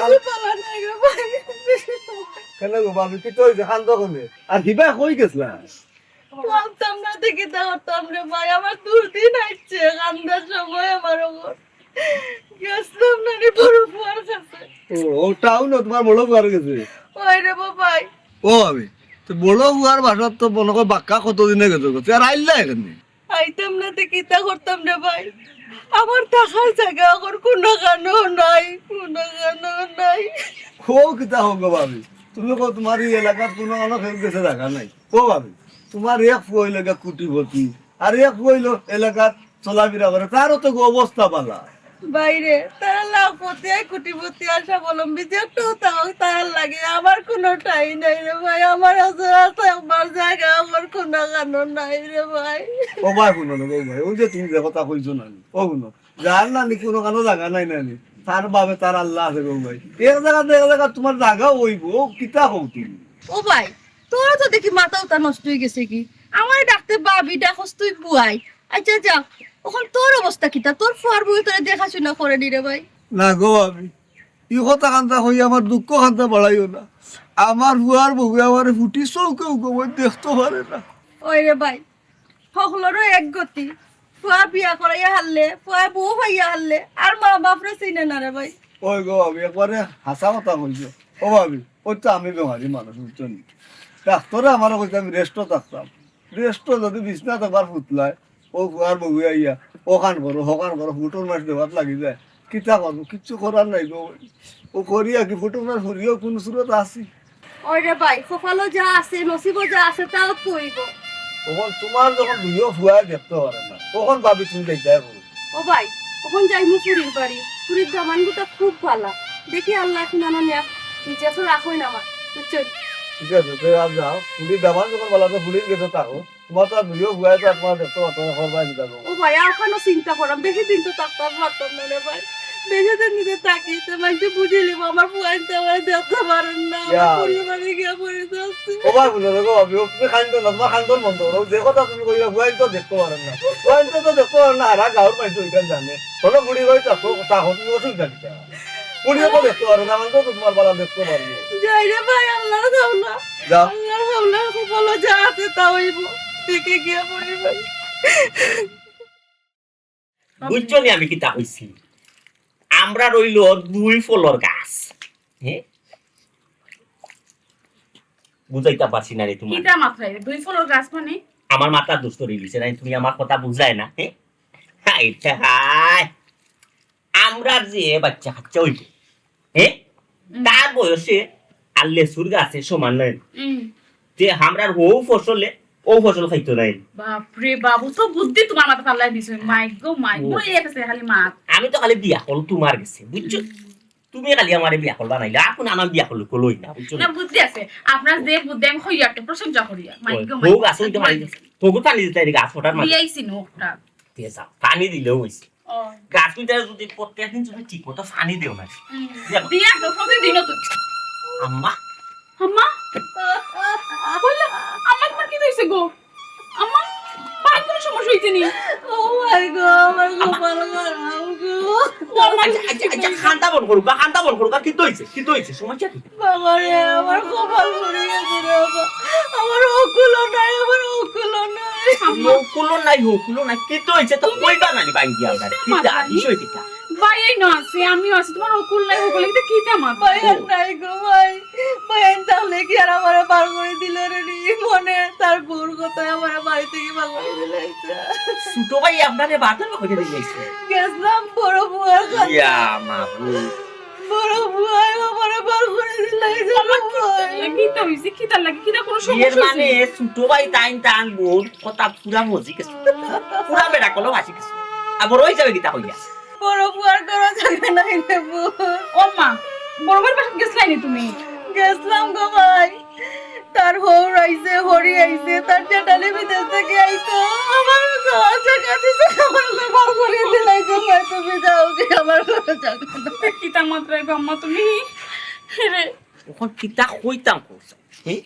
আর বেশি ভালা নাই রে ভাই, বেশি ভালা। কেনে গো ভাবি, কিতা অইছে, কান্দো কেনে? আর হিবা কই গেছলা? ভাবতাম না, দেখি তা করতাম রে ভাই, আমার দুর্দিন আইছে, কান্দার সময় আমার ওপর। গেছলাম না রে বড় ফুয়ার কাছে। ও, ও টাউনো তোমার বড় ফুয়ার গেছে? ওই রে বাবাই। ও ভাবি, তো বড় ফুয়ার বাসাত তো মনে কয় বাক্কা কতদিনে গেছো গো, আর আইলা এখানে? আইতাম না তে কিতা করতাম রে ভাই? আমার থাকার জাগা অখন কুনুখানো নাই, কুনুখানো নাই। ও কিতা কও গো ভাবি, তুমি কও তোমার ই এলাকাত কুনুখানো কেউ গেছে জাগা নাই। ও ভাবি, তোমার এক ফুয়া অইলো গিয়া কোটিপতি, আর এক ফুয়া অইলো এলাকাত চলাফিরা করে, তারও তো অবস্থা ভালা। ভাইরে, তারা লাখপতি আর কোটিপতি আর স্বাবলম্বী যে একটু থাকউক, তারার লাগি আমার কুনু ঠাই নাই রে ভাই। আমার আছে, আছে আমার জাগা, আমার কুনুখানো নাই রে ভাই। ও ভাই, হুনো না গো ভাই, ওই যে তুমি যে কথা কইছো না, ও হুনো, যার নানি কুনুখানো জাগা নাই নানি, তার বাবে তার আল্লাহ আছে গো ভাই। এক জাগাত এক জাগাত তোমার জাগা অইবো, ও কিতা কও তুমি? ও ভাই, তোর তো দেখি মাথা উতা নষ্ট অই গেছে কি? আমারে ডাকতে ভাবি ডাকস তুই ফুয়াই। আচ্ছা যা, অখন তোর অবস্থা কিতা? তোর ফুয়ার বউয়ে তোরে দেখাশুনা করে নি রে ভাই? না গো ভাবি, ই কথা কান্তা কই আমার দুঃখ কান্তা বাড়াইও না। আমার ফুয়ার বউয়ে আমারে ফুটি চউখেও গো ভাই দেখতো পারে না। ওই রে ভাই, হকলরও এক গতি। ফুয়া বিয়া করাইয়া হারলে, ফুয়া বউ পাইয়া হারলে, আর মা বাপরে চিনে না রে ভাই। ওই গো ভাবি, একবারে হাছা কথা কইছো। ও ভাবি, ওই তো আমি বেমারি মানুষ, বুঝছো নি? ডাক্তরে আমারে কইছে আমি রেস্টো থাকতাম। রেস্টো যদি বিছনাত একবার ফুতলায়, ও ফুয়ার বউয়ে আইয়া, অখান করো, হখান করো, ফুটুর মাছ দেওয়াত লাগি যায়। কিতা করবো? কিচ্ছু করার নাই গো। ও করিয়া কি ফুটুর মাছ ফুরিও কুনু সুরত আছি? ওই রে ভাই, কপালো যা আছে, নসিবো যা আছে, তাও তো অইবো। অখন তোমার যখন দুইও ফুয়ায় দেখতো পারে না, অখন ভাবি তুমি যাইতায় কই? ও ভাই, অখন যাইমু ফুরির বাড়ি। ফুরির দামানগুতা খুব ভালা। দেখি আল্লায় কুনানো নিয়া নিজে রাখইন আমার, বুঝছো? ঠিক আছে, তে আর যাও। ফুরির দামান যখন ভালা, তো ফুরির গেছে থাকো। তোমার তো আর দুইও ফুয়ায় তো আর তোমার দেখতে পারতো না, ঘর বাইরে যাবো। ও ভাই, অখানো চিন্তা করাম, বেশি দিন তো থাকতাম পারতাম না রে ভাই। বেশি দিন যদি থাকি, তো মানষে বুঝিলিবো আমার ফুয়াইন্তে আমারে দেখতে পারইন না, আমার ইয়া। ফুরির বাড়ি গিয়া পড়ি যাচ্ছে। ও ভাই, হুনো রে গো, ভাবি, ও তুমি কান্দো না, তোমার কান্দন বন্ধ করো। যে কথা তুমি কইলা, ফুয়াইন্তে তো দেখতে পারইন না। ফুয়াইন্তে তো দেখতে পারইন না, হারা গাঁওর মানষে অখান জানে। হলো বুড়ি ভাই, থাকো, থাকো, তুমি অসুবিধা কিতা? ফুরিও তো দেখতে পারইন না, আমার তো তোমার বালা দেখতে পারইন না। যাই রে ভাই, আল্লাহর হাওলা। যাও। আল্লাহর হাওলা, কপালো যা আছে তা অইবো। দেখি গিয়া পড়ি ভাই। বুঝছো নি আমি কিতা কইছি? আমরা রইল দুই ফলর গাছ। হ্যাঁ? বুঝাইতাম পারছি না রে তুমার। কিতা মাতরায়? দুই ফলর গাছ মানে? আমার মাথা দুষ ধরি গেছে না, তুমি আমার কথা বুঝলায় না, হ্যাঁ? হায় রে হায়। আমরা যে বাচ্চা কাচ্চা অইব, হ্যাঁ? হুম। তার বয়সে আর লেচুর গাছে সমান নায়। হুম। যে আমরার হউ ফসলে ও ফসল খাইতো নায়। বাপ রে বাপ, অত বুদ্ধি তুমার মাথাত আল্লায় দিছে। মাই গো মাই, ও। বই গেছে খালি মাত। আমি তো খালি বিয়া করল তুমার গেছে, বুঝছো? হুম। তুমি খালি আমারে বিয়া করবা নাইলে, এখন আমার বিয়া করলে কলই না, বুঝছো না, না? বুদ্ধি আছে। আপনার যে বুদ্ধি আমি কইয়া একটা প্রশংসা করিয়া। মাই ওই, গো মাই। হউ গাছ অইতে পানি দিছে। হউ পানি দিতে গাছ ওটার মাঝে। দিয়াইছি নো ওটা। দিয়ে যাও, পানি দিলেও অইছে। ও। গাছ দুইটারে যদি প্রত্যেক দিন তুমি ঠিক মতো পানি দেও না। হুম। দেখো। দিয়া তো প্রতিদিনও তো। আম্মা। আম্মা? কইলা, আম্মা তুমার কিতা অইছে গো? আম্মা, বাড়িত কোনো সমস্যা অইছে নি? ও মাই গো, আমার আম্মা। কপাল খারাপ গো। ও আম্মা, আচ্ছা, আচ্ছা, আচ্ছা, কান্দা বন্ধ করুক্কা, কান্দা বন্ধ করুক্কা, কিতা অইছে? কিতা অইছে? সমস্যা কি? বাবা রে, আমার কপাল পুড়ি গেছে রে বাবা। আমার অকুলও নাই, আমার অকুলও নাই। আম্মা। অকুলও নাই, অকুলও নাই। কিতা অইছে তো তুমি কইবা না নি ভাঙ্গিয়া আমরা? কিতা কিতা? মাতলানি? বিষয় কিতা? ভাই এই না আছে, আমিও আছি, তুমার অকুল নাই, অকুল নাই, কিতা মাত? ভাই আর নাই গো ভাই। ভাই আর তাহলে কি আর আমারে বার করি দিলো রে নি? মনে তার বউর কথায় আমারে বাড়ি থাকি বার করি দিলাইছে। ছোট ভাই আপনারে বারবার করি দিলাইছে? গেছলাম বড় বুয়ার কাছে। ইয়া মাবুদ। বড় বুয়ায় আমারে বার করি দিলাইছে। আম্মা, কিতা অইছে? কিতা লাগি? কিতা কোনো সমস্যা এর অইছে মানে নি? ছোট ভাই তাইন তান বউর কথা পুরা মজি গেছে। পুরা বেড়া কলম আসি গেছে। আর বড় অইছে কিতা কইয়া? বড় বুয়ার ঘরো জাগা নাই রে বউ। ও মা, বড় বুয়ার বাসাত গেছলায় নি তুমি? গেছলাম গো ভাই। তার হউর আইছে, হরি আইছে, তার জেঠালি বিদেশ থাকি আইতো। আমার ঘরো জাগা দিছে, আমার ঘরো বার করি দিলাইছে, কয় তুমি যাও গি, আমার ঘরো জাগা নাই। কিতা মাতরায় গো আম্মা তুমি? রে। অখন কিতা কইতাম কইছ? হ্যাঁ?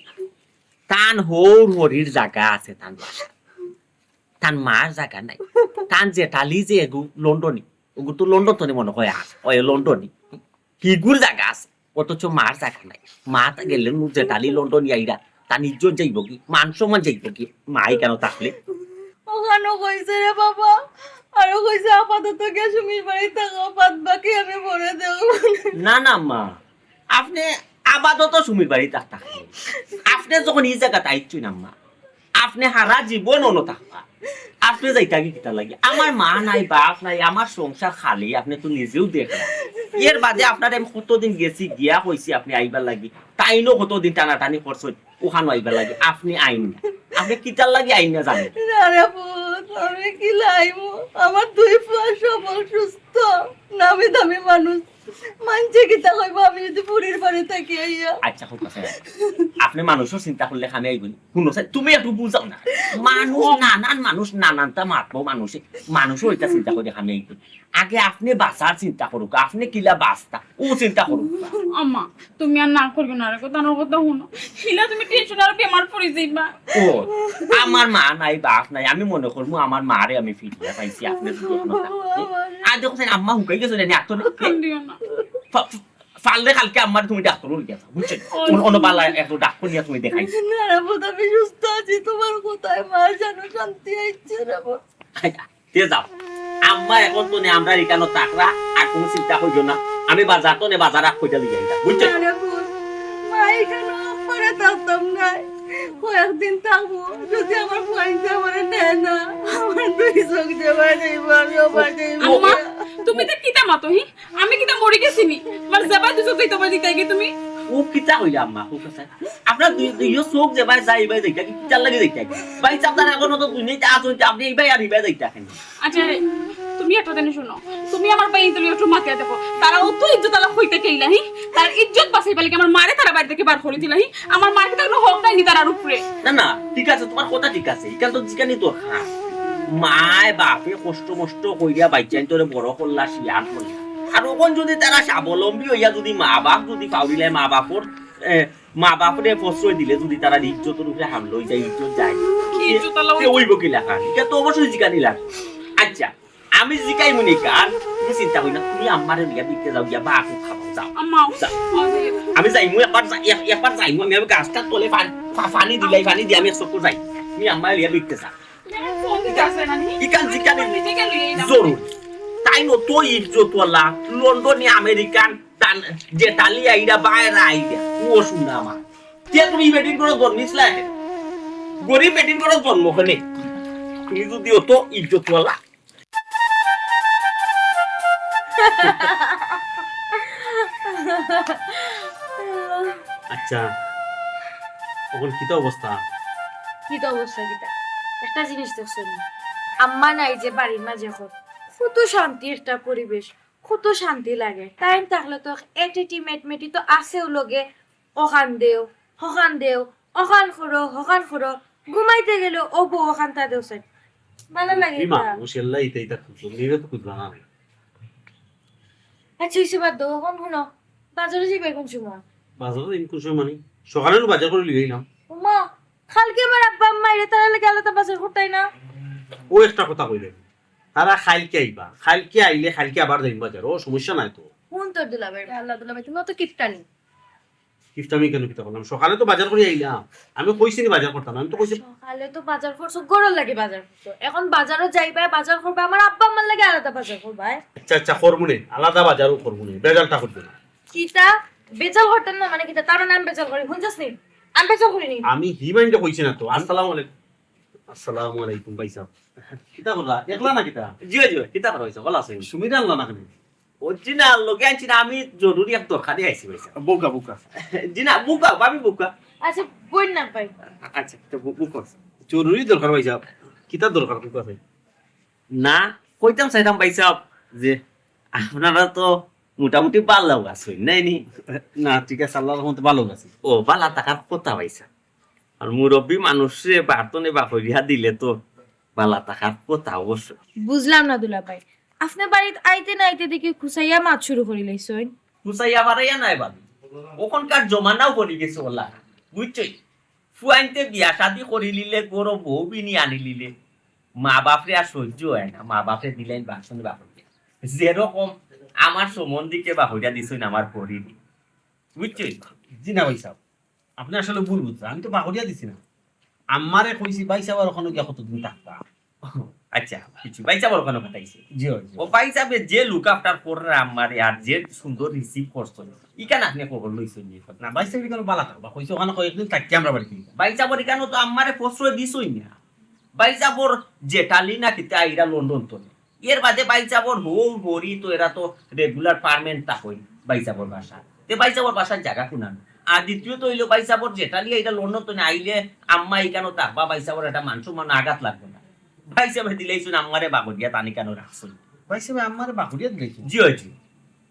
তান হউর হরির জাগা আছে তান বাসাত। তান মার জাগা নাই। তান জেঠালি যে এগু লন্ডনী, ওগু তো লন্ডন তনে মনে হয় আর, ওই লন্ডনী। হিগুর জাগা আছে, অথচ মার জাগা নাই। মা তা গেলে নু জেঠালি লন্ডনী আইরা, তান ইজ্জত যাইবো গি, মান সম্মান যাইবো গি, মা ইকানো থাকলে। অখানো কইছে রে বাবা, আরো কইছে আপাতত গিয়া সুমির বাড়ি থাকো, বাদ বাকি আমি পরে দেও। না না মা, আপনে আপাতত সুমির বাড়ি থাক, থাক। আপনে যখন ই জাগাত আইছইন আম্মা, আপনে হারা জীবন অনো থাকবা। আপনে যাইতা গি কিতার লাগি? আমার মা নাই, বাপ নাই, আমার সংসার খালি, আপনে তো নিজেও দেখরা। এর বাদে আপনারে আমি কতদিন গেছি, গিয়া কইছি আপনে আইবার লাগি। তাইনও কতদিন টানাটানি করছইন, অখানো আইবার লাগি। আপনে আইন না। আপনে কিতার লাগি আইন না জানেন? না রে পুত, আমি কিলা আইমু? আমার দুই পুয়া সবল সুস্থ, নামি দামি মানুষ। মানষে কিতা কইবো আমি যদি ফুড়ির বাড়ি থাকি আইয়া? আচ্ছা, হোক আছে। আপনে মানুষর চিন্তা করলে কামে আইবো নি? হুনো চাই, তুমি একটু বুঝাও না। মানুষ নানান মানুষ নানানতা মাতবো মানুষে। মানুষও ইটা চিন্তা করে কামে আইবো। আগে আপনে বাঁচার চিন্তা করুক্কা, আপনে কিলা বাঁচতা, অউ চিন্তা করুক্কা। আম্মা, তুমি আর না করিও না রে, কথা, আমার কথা হুনো। ইলা তুমি টেনশন আর বেমার পড়ি যাইবা। ও, আমার মা নাই, বাপ নাই, আমি মনে করমু আমার মারে আমি ফিরিয়া পাইছি, আপনে যদি অনো থাকতে। আর দেখো চাই, আম্মা হুকাই গেছে জানি, আর তো নেই। কান্দিও না। ফা-, ফা-, পারলে কালকে আম্মারে তুমি ডাক্তার লইয়া যাও, বুঝছো? ও। অন-, অনো বালা একটু ডাক্তার নিয়া তুমি দেখাইছো। না রে পুত, আমি সুস্থ আছি, তুমার কথায় মার জানো শান্তি আইছে রে পুত। আচ্ছা, তে যাও। আম্মা এখন তো নে, আমরার ইকানো থাকরা, আর কুনু চিন্তা করিও না। আমি বাজার তো নে, বাজার আগ কইটা লইয়া আইতাম, বুঝছো? না রে পুত, মা ইকানো পরে থাকতাম নায়। কয়েকদিন থাকমু, যদি আমার ফুয়াইন্তে আমারে নেয় না, আমার দুই চোখ যেবায় যাইবো, আমি ওবায় যাইবো। আম্মা, তুমি তো কিতা মাতো, হি? আমি কিতা মরি গেছি নি? আমার যেবায় দুই চোখ যাইতো, ওবায় দিতায় গি তুমি? ও কিতা কইলা আম্মা? ও কথা। আপনার দুই, দুইও চোখ যেবায় যায়, ইবায় যাইতা গি? কিতার লাগি যাইতা গি? ভাই, আপনার এখনো তো দুনিয়াতে আছইন, আপনে ইবায় আর ইবায় যাইতা কেনে? আচ্ছা, তুমি একটা জিনিস হুনো, তুমি আমার ভাইয়াইন্তরে একটু মাতিয়া দেখো, তারা অত ইজ্জত আলা কই থাকি আইলা, হি? তারার ইজ্জত বাঁচাইবার লাগি আমার মারে তারা বাড়ি থাকি বার করি দিলা, হি? আমার মার কিতা কুনু হক নাই নি তারার উপরে? না, না, ঠিক আছে, তুমার কথা ঠিক আছে, ইখান তো জিকানি দরকার। মায় বাপে কষ্ট মষ্ট করিয়া বাইচ্চাইন্তরে বড় করলা, শিয়ান করলা। আর অখন যদি তারা স্বাবলম্বী অইয়া যদি মা বাপ যদি পাউরিলায় মা বাপর, এ, মা বাপরে প্রশ্রয় দিলে যদি তারার ইজ্জতর উপরে হামলা অই যায়, ইজ্জত যায়, কি ইজ্জত আলা তে অইবো কিলাখান? ইটা তো অবশ্যই জিকানি লাগে। আচ্ছা, আমি জিকাইমু নি কান, তুমি চিন্তা করিও না, তুমি আম্মারে লইয়া বিকতে যাও, গিয়া বা খুব খাবাও, যাও। আম্মা, যাও। আমি যাইমু, একবার যাই-, এক-, একবার যাইমু, আমি, আমি গাছটার তলে পান-, পা-, পানি দিলাই, পানি দিয়া আমি এক চক্কর যাই। তুমি আম্মারে লইয়া বিকতে যাও। তুমি আমার ফোন দিতে আসলে না নি? ইখান জিকানি ফোন দিতে গেলে এই নাম্বার। জরুরি। তাইন অত ইজ্জতওয়ালা, লন্ডনি আমেরিকান, তান-, জেঠালি আইরা, বাইরা আইরা, ও শুনা আমার। তে তুমি বেটিন করে জন্মিস না। গরিব বেটিন করে জন্ম কেনে। তুমি যদি অত ইজ্জতওয়ালা। আচ্ছা, অখন কিতা অবস্থা? কিতা অবস্থা কিতা? একটা জিনিস দেখছো নি? আম্মা নাই যে বাড়ির মাঝে এখন, কত শান্তি একটা পরিবেশ, কত শান্তি লাগে। টাইম থাকলে তো এটিটি মেটমেটি তো আছেও লগে, অখান দেও, হখান দেও, অখান করো, হখান করো, ঘুমাইতে গেলে ও বউ অখানতা দেও চাই। ভালা লাগে ইমা, এটা। ও সেল্লা ইতা ইতা খুঁজলো, নিজে তো খুঁজলো না। আচ্ছা, অইছে বাদ দেও, অখন হুনো, বাজারো যাইবায় কোন সময়? বাজারো যাইমু কোন সময় মানে? সকালে নু বাজার করি লই আইলাম। ওমা, কাইলকে আমার আব্বা আম্মা আইলে তারার লাগি আলাদা বাজার করতায় না? ও একটা কথা কইলে, তারা কাইলকে আইবা, কাইলকে আইলে কাইলকে আবার যাইমু বাজার, ও সমস্যা নাই তো। হুন তোর দুলাভাই, আল্লাহ দুলাভাই, তুমি অত কিপটানি। কিপটামি কেনে কিতা করলাম? সকালে তো বাজার করি আইলাম। আমি কইছি নি বাজার করতাম, আমি তো কইছি। সকালে তো বাজার করছো, ঘরর লাগি বাজার করছো। অখন বাজারো যাইবায়, বাজার করবায়, আমার আব্বা আম্মার লাগি আলাদা বাজার করবায়। আচ্ছা, আচ্ছা, করমুনে, আলাদা বাজারও করমুনে, বেজালটা করবে না। কিতা? বেজাল করতাম না মানে কিতা? তার মানে আমি বেজাল করি, হুনছস নি? আমি বেজাল করি নি। আমি হি মাইন্ডে কইছি না তো। আসসালামু আলাইকুম। আসসালামু আলাইকুম ভাইসাব। কিতা করলা? একলা না কিতা? জি, জি, কিতা করা অইছে? ভালা আছইন? সুমিরে আনলা না কেনে? ও জি না, লগে আনছি না, আমি জরুরি এক দরকারে আইছি ভাইসাব। বউক্কা, বউক্কা। জি না, বউক্কা, ভাবি বউক্কা। আচ্ছা, বইন না ভাই। আচ্ছা, তো বউ-, বউক্কা। জরুরি দরকার ভাইসাব। কিতা দরকার বউক্কা ভাই? না, কইতাম চাইতাম ভাইসাব যে আপনারা তো মোটামুটি ভালা আছইন, নায় নি? না, ঠিক আছে, আল্লাহর রহমতে ভালা আছি। ও, ভালা থাকার কথা ভাইসাব। আর মুরব্বি মানুষরে বাড়তনে বাকরিয়া দিলে তো ভালা থাকার কথা অবশ্য। বুঝলাম না দুলাভাই, আপনে বাড়িত আইতে না আইতে দেখি খুসাইয়া মাত শুরু করিলাইছইন। খুসাইয়া বাড়াইয়া নায় ভাবি, অখনকার জমানাও পড়ি গেছে অলা, বুঝছইন? ফুয়াইন্তে বিয়া শাদি করিলিলে, ঘরো বউ বিনি আনিলিলে, মা বাপরে আর সইজ্য অয় না, মা বাপরে দিলাইন বাড়তনে বাকরিয়া। যেরকম আমার সম্বন্ধিকে বাকরিয়া দিছইন আমার ঘরর, বুঝছইন? জি না ভাইসাব, আপনে আসলে ভুল বুঝরা, আমি তো বাকরিয়া দিছি না। আম্মারে কইছি ভাইসাবর অখানো গিয়া কতদিন থাকতা। আচ্ছা, বুঝছি, ভাইসাবর অখানো পাঠাইছে। জি, জি। ও ভাইসাবে যে look after কররা আম্মারে আর যে সুন্দর receive করছইন, ইখান আপনে খবর লইছইন নি? না, ভাইসাব ইখানো ভালা থাকবা, কইছে অখানো কয়েকদিন থাকি আমরা বাড়িত। ভাইসাবর ইখানো তো আম্মারে প্রশ্রয় দিছইন না। ভাইসাবর জেঠালি না কিতা আইরা লন্ডন থনে। এর বাদে ভাইসাবর হউ হরি তো এরা তো regular permanent থাকইন ভাইসাবর বাসাত। তে ভাইসাবর বাসার জাগা কুনান? আর দ্বিতীয়ত অইলো ভাইসাবর জেঠালি আইরা লন্ডন থনে আইলে আম্মা ইখানো থাকবা, ভাইসাবর একটা মান সম্মান আঘাত লাগবো না। ভাইসাবে দিলাইছইন আম্মারে বাকরিয়া তান ইখানো রাখছইন। ভাইসাবে আম্মারে বাকরিয়া দিলাইছইন? জি অয় জি।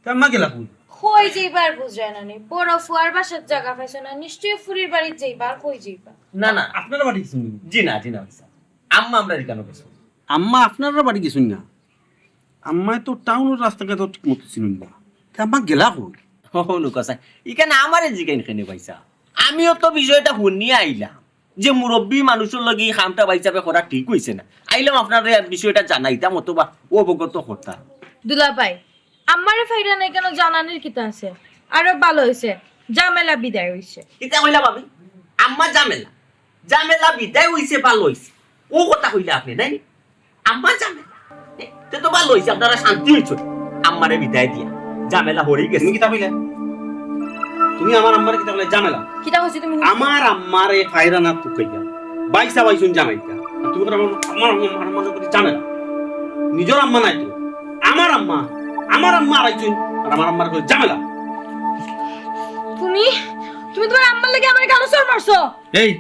তে আম্মা গেলা কই? কই যাইবা বুঝরা না নি? বড় ফুয়ার বাসাত জাগা পাইছো না, নিশ্চয়ই ফুরির বাড়িত যাইবা, আর কই যাইবা? না, না। আপনারার বাড়ি গেছইন নি? জি না, জি না, ভাইসাব। আম্মা আমরার ইখানো গেছইন। আম্মা আপনারার বাড়ি গেছইন না? আম্মায় তো টাউনর রাস্তাঘাটও ঠিক মতো চিনইন না। তে আম্মা গেলা কই? ও, নুকা সাই, ইখান আমারে জিগাইন কেনে ভাইসাব? আমিও তো বিষয়টা হুনিয়া আইলাম যে মুরব্বি মানুষর লগে ই কামটা ভাইসাবে করা ঠিক অইছে না। আইলাম আপনারে বিষয়টা জানাইতাম অথবা অবগত করতাম। দুলাভাই, আম্মারে পাইরা নাই কেনে, জানানির কিতা আছে? আরো ভালা অইছে, ঝামেলা বিদায় অইছে। কিতা কইলা ভাবি? আম্মা ঝামেলা? ঝামেলা বিদায় অইছে, ভালা অইছে। অউ কথা কইলা আপনে, নায় নি? আম্মা ঝামেলা? এ, তে তো ভালা অইছে, আপনারা শান্তি অইছইন। আম্মারে বিদায় দিয়া ঝামেলা হরি গেছে। তুমি কিতা কইলা? তুমি আমার আম্মারে কিতা কইলা? ঝামেলা? কিতা কইছো তুমি? আমার আম্মারে পাইরা না তুকাইয়া ভাইসাব আইছইন জানাইতা। আর তুমি আমার, আমার, আমার, আমার আম্মারে কইরায় ঝামেলা। নিজর আম্মা নায় তো, আমার আম্মা, আমার আম্মা আইছইন, আর আমার আম্মারে কইরায় ঝামেলা। তুমি, তুমি তুমার আম্মার লাগি আমার গালো চড় মারছো। এই,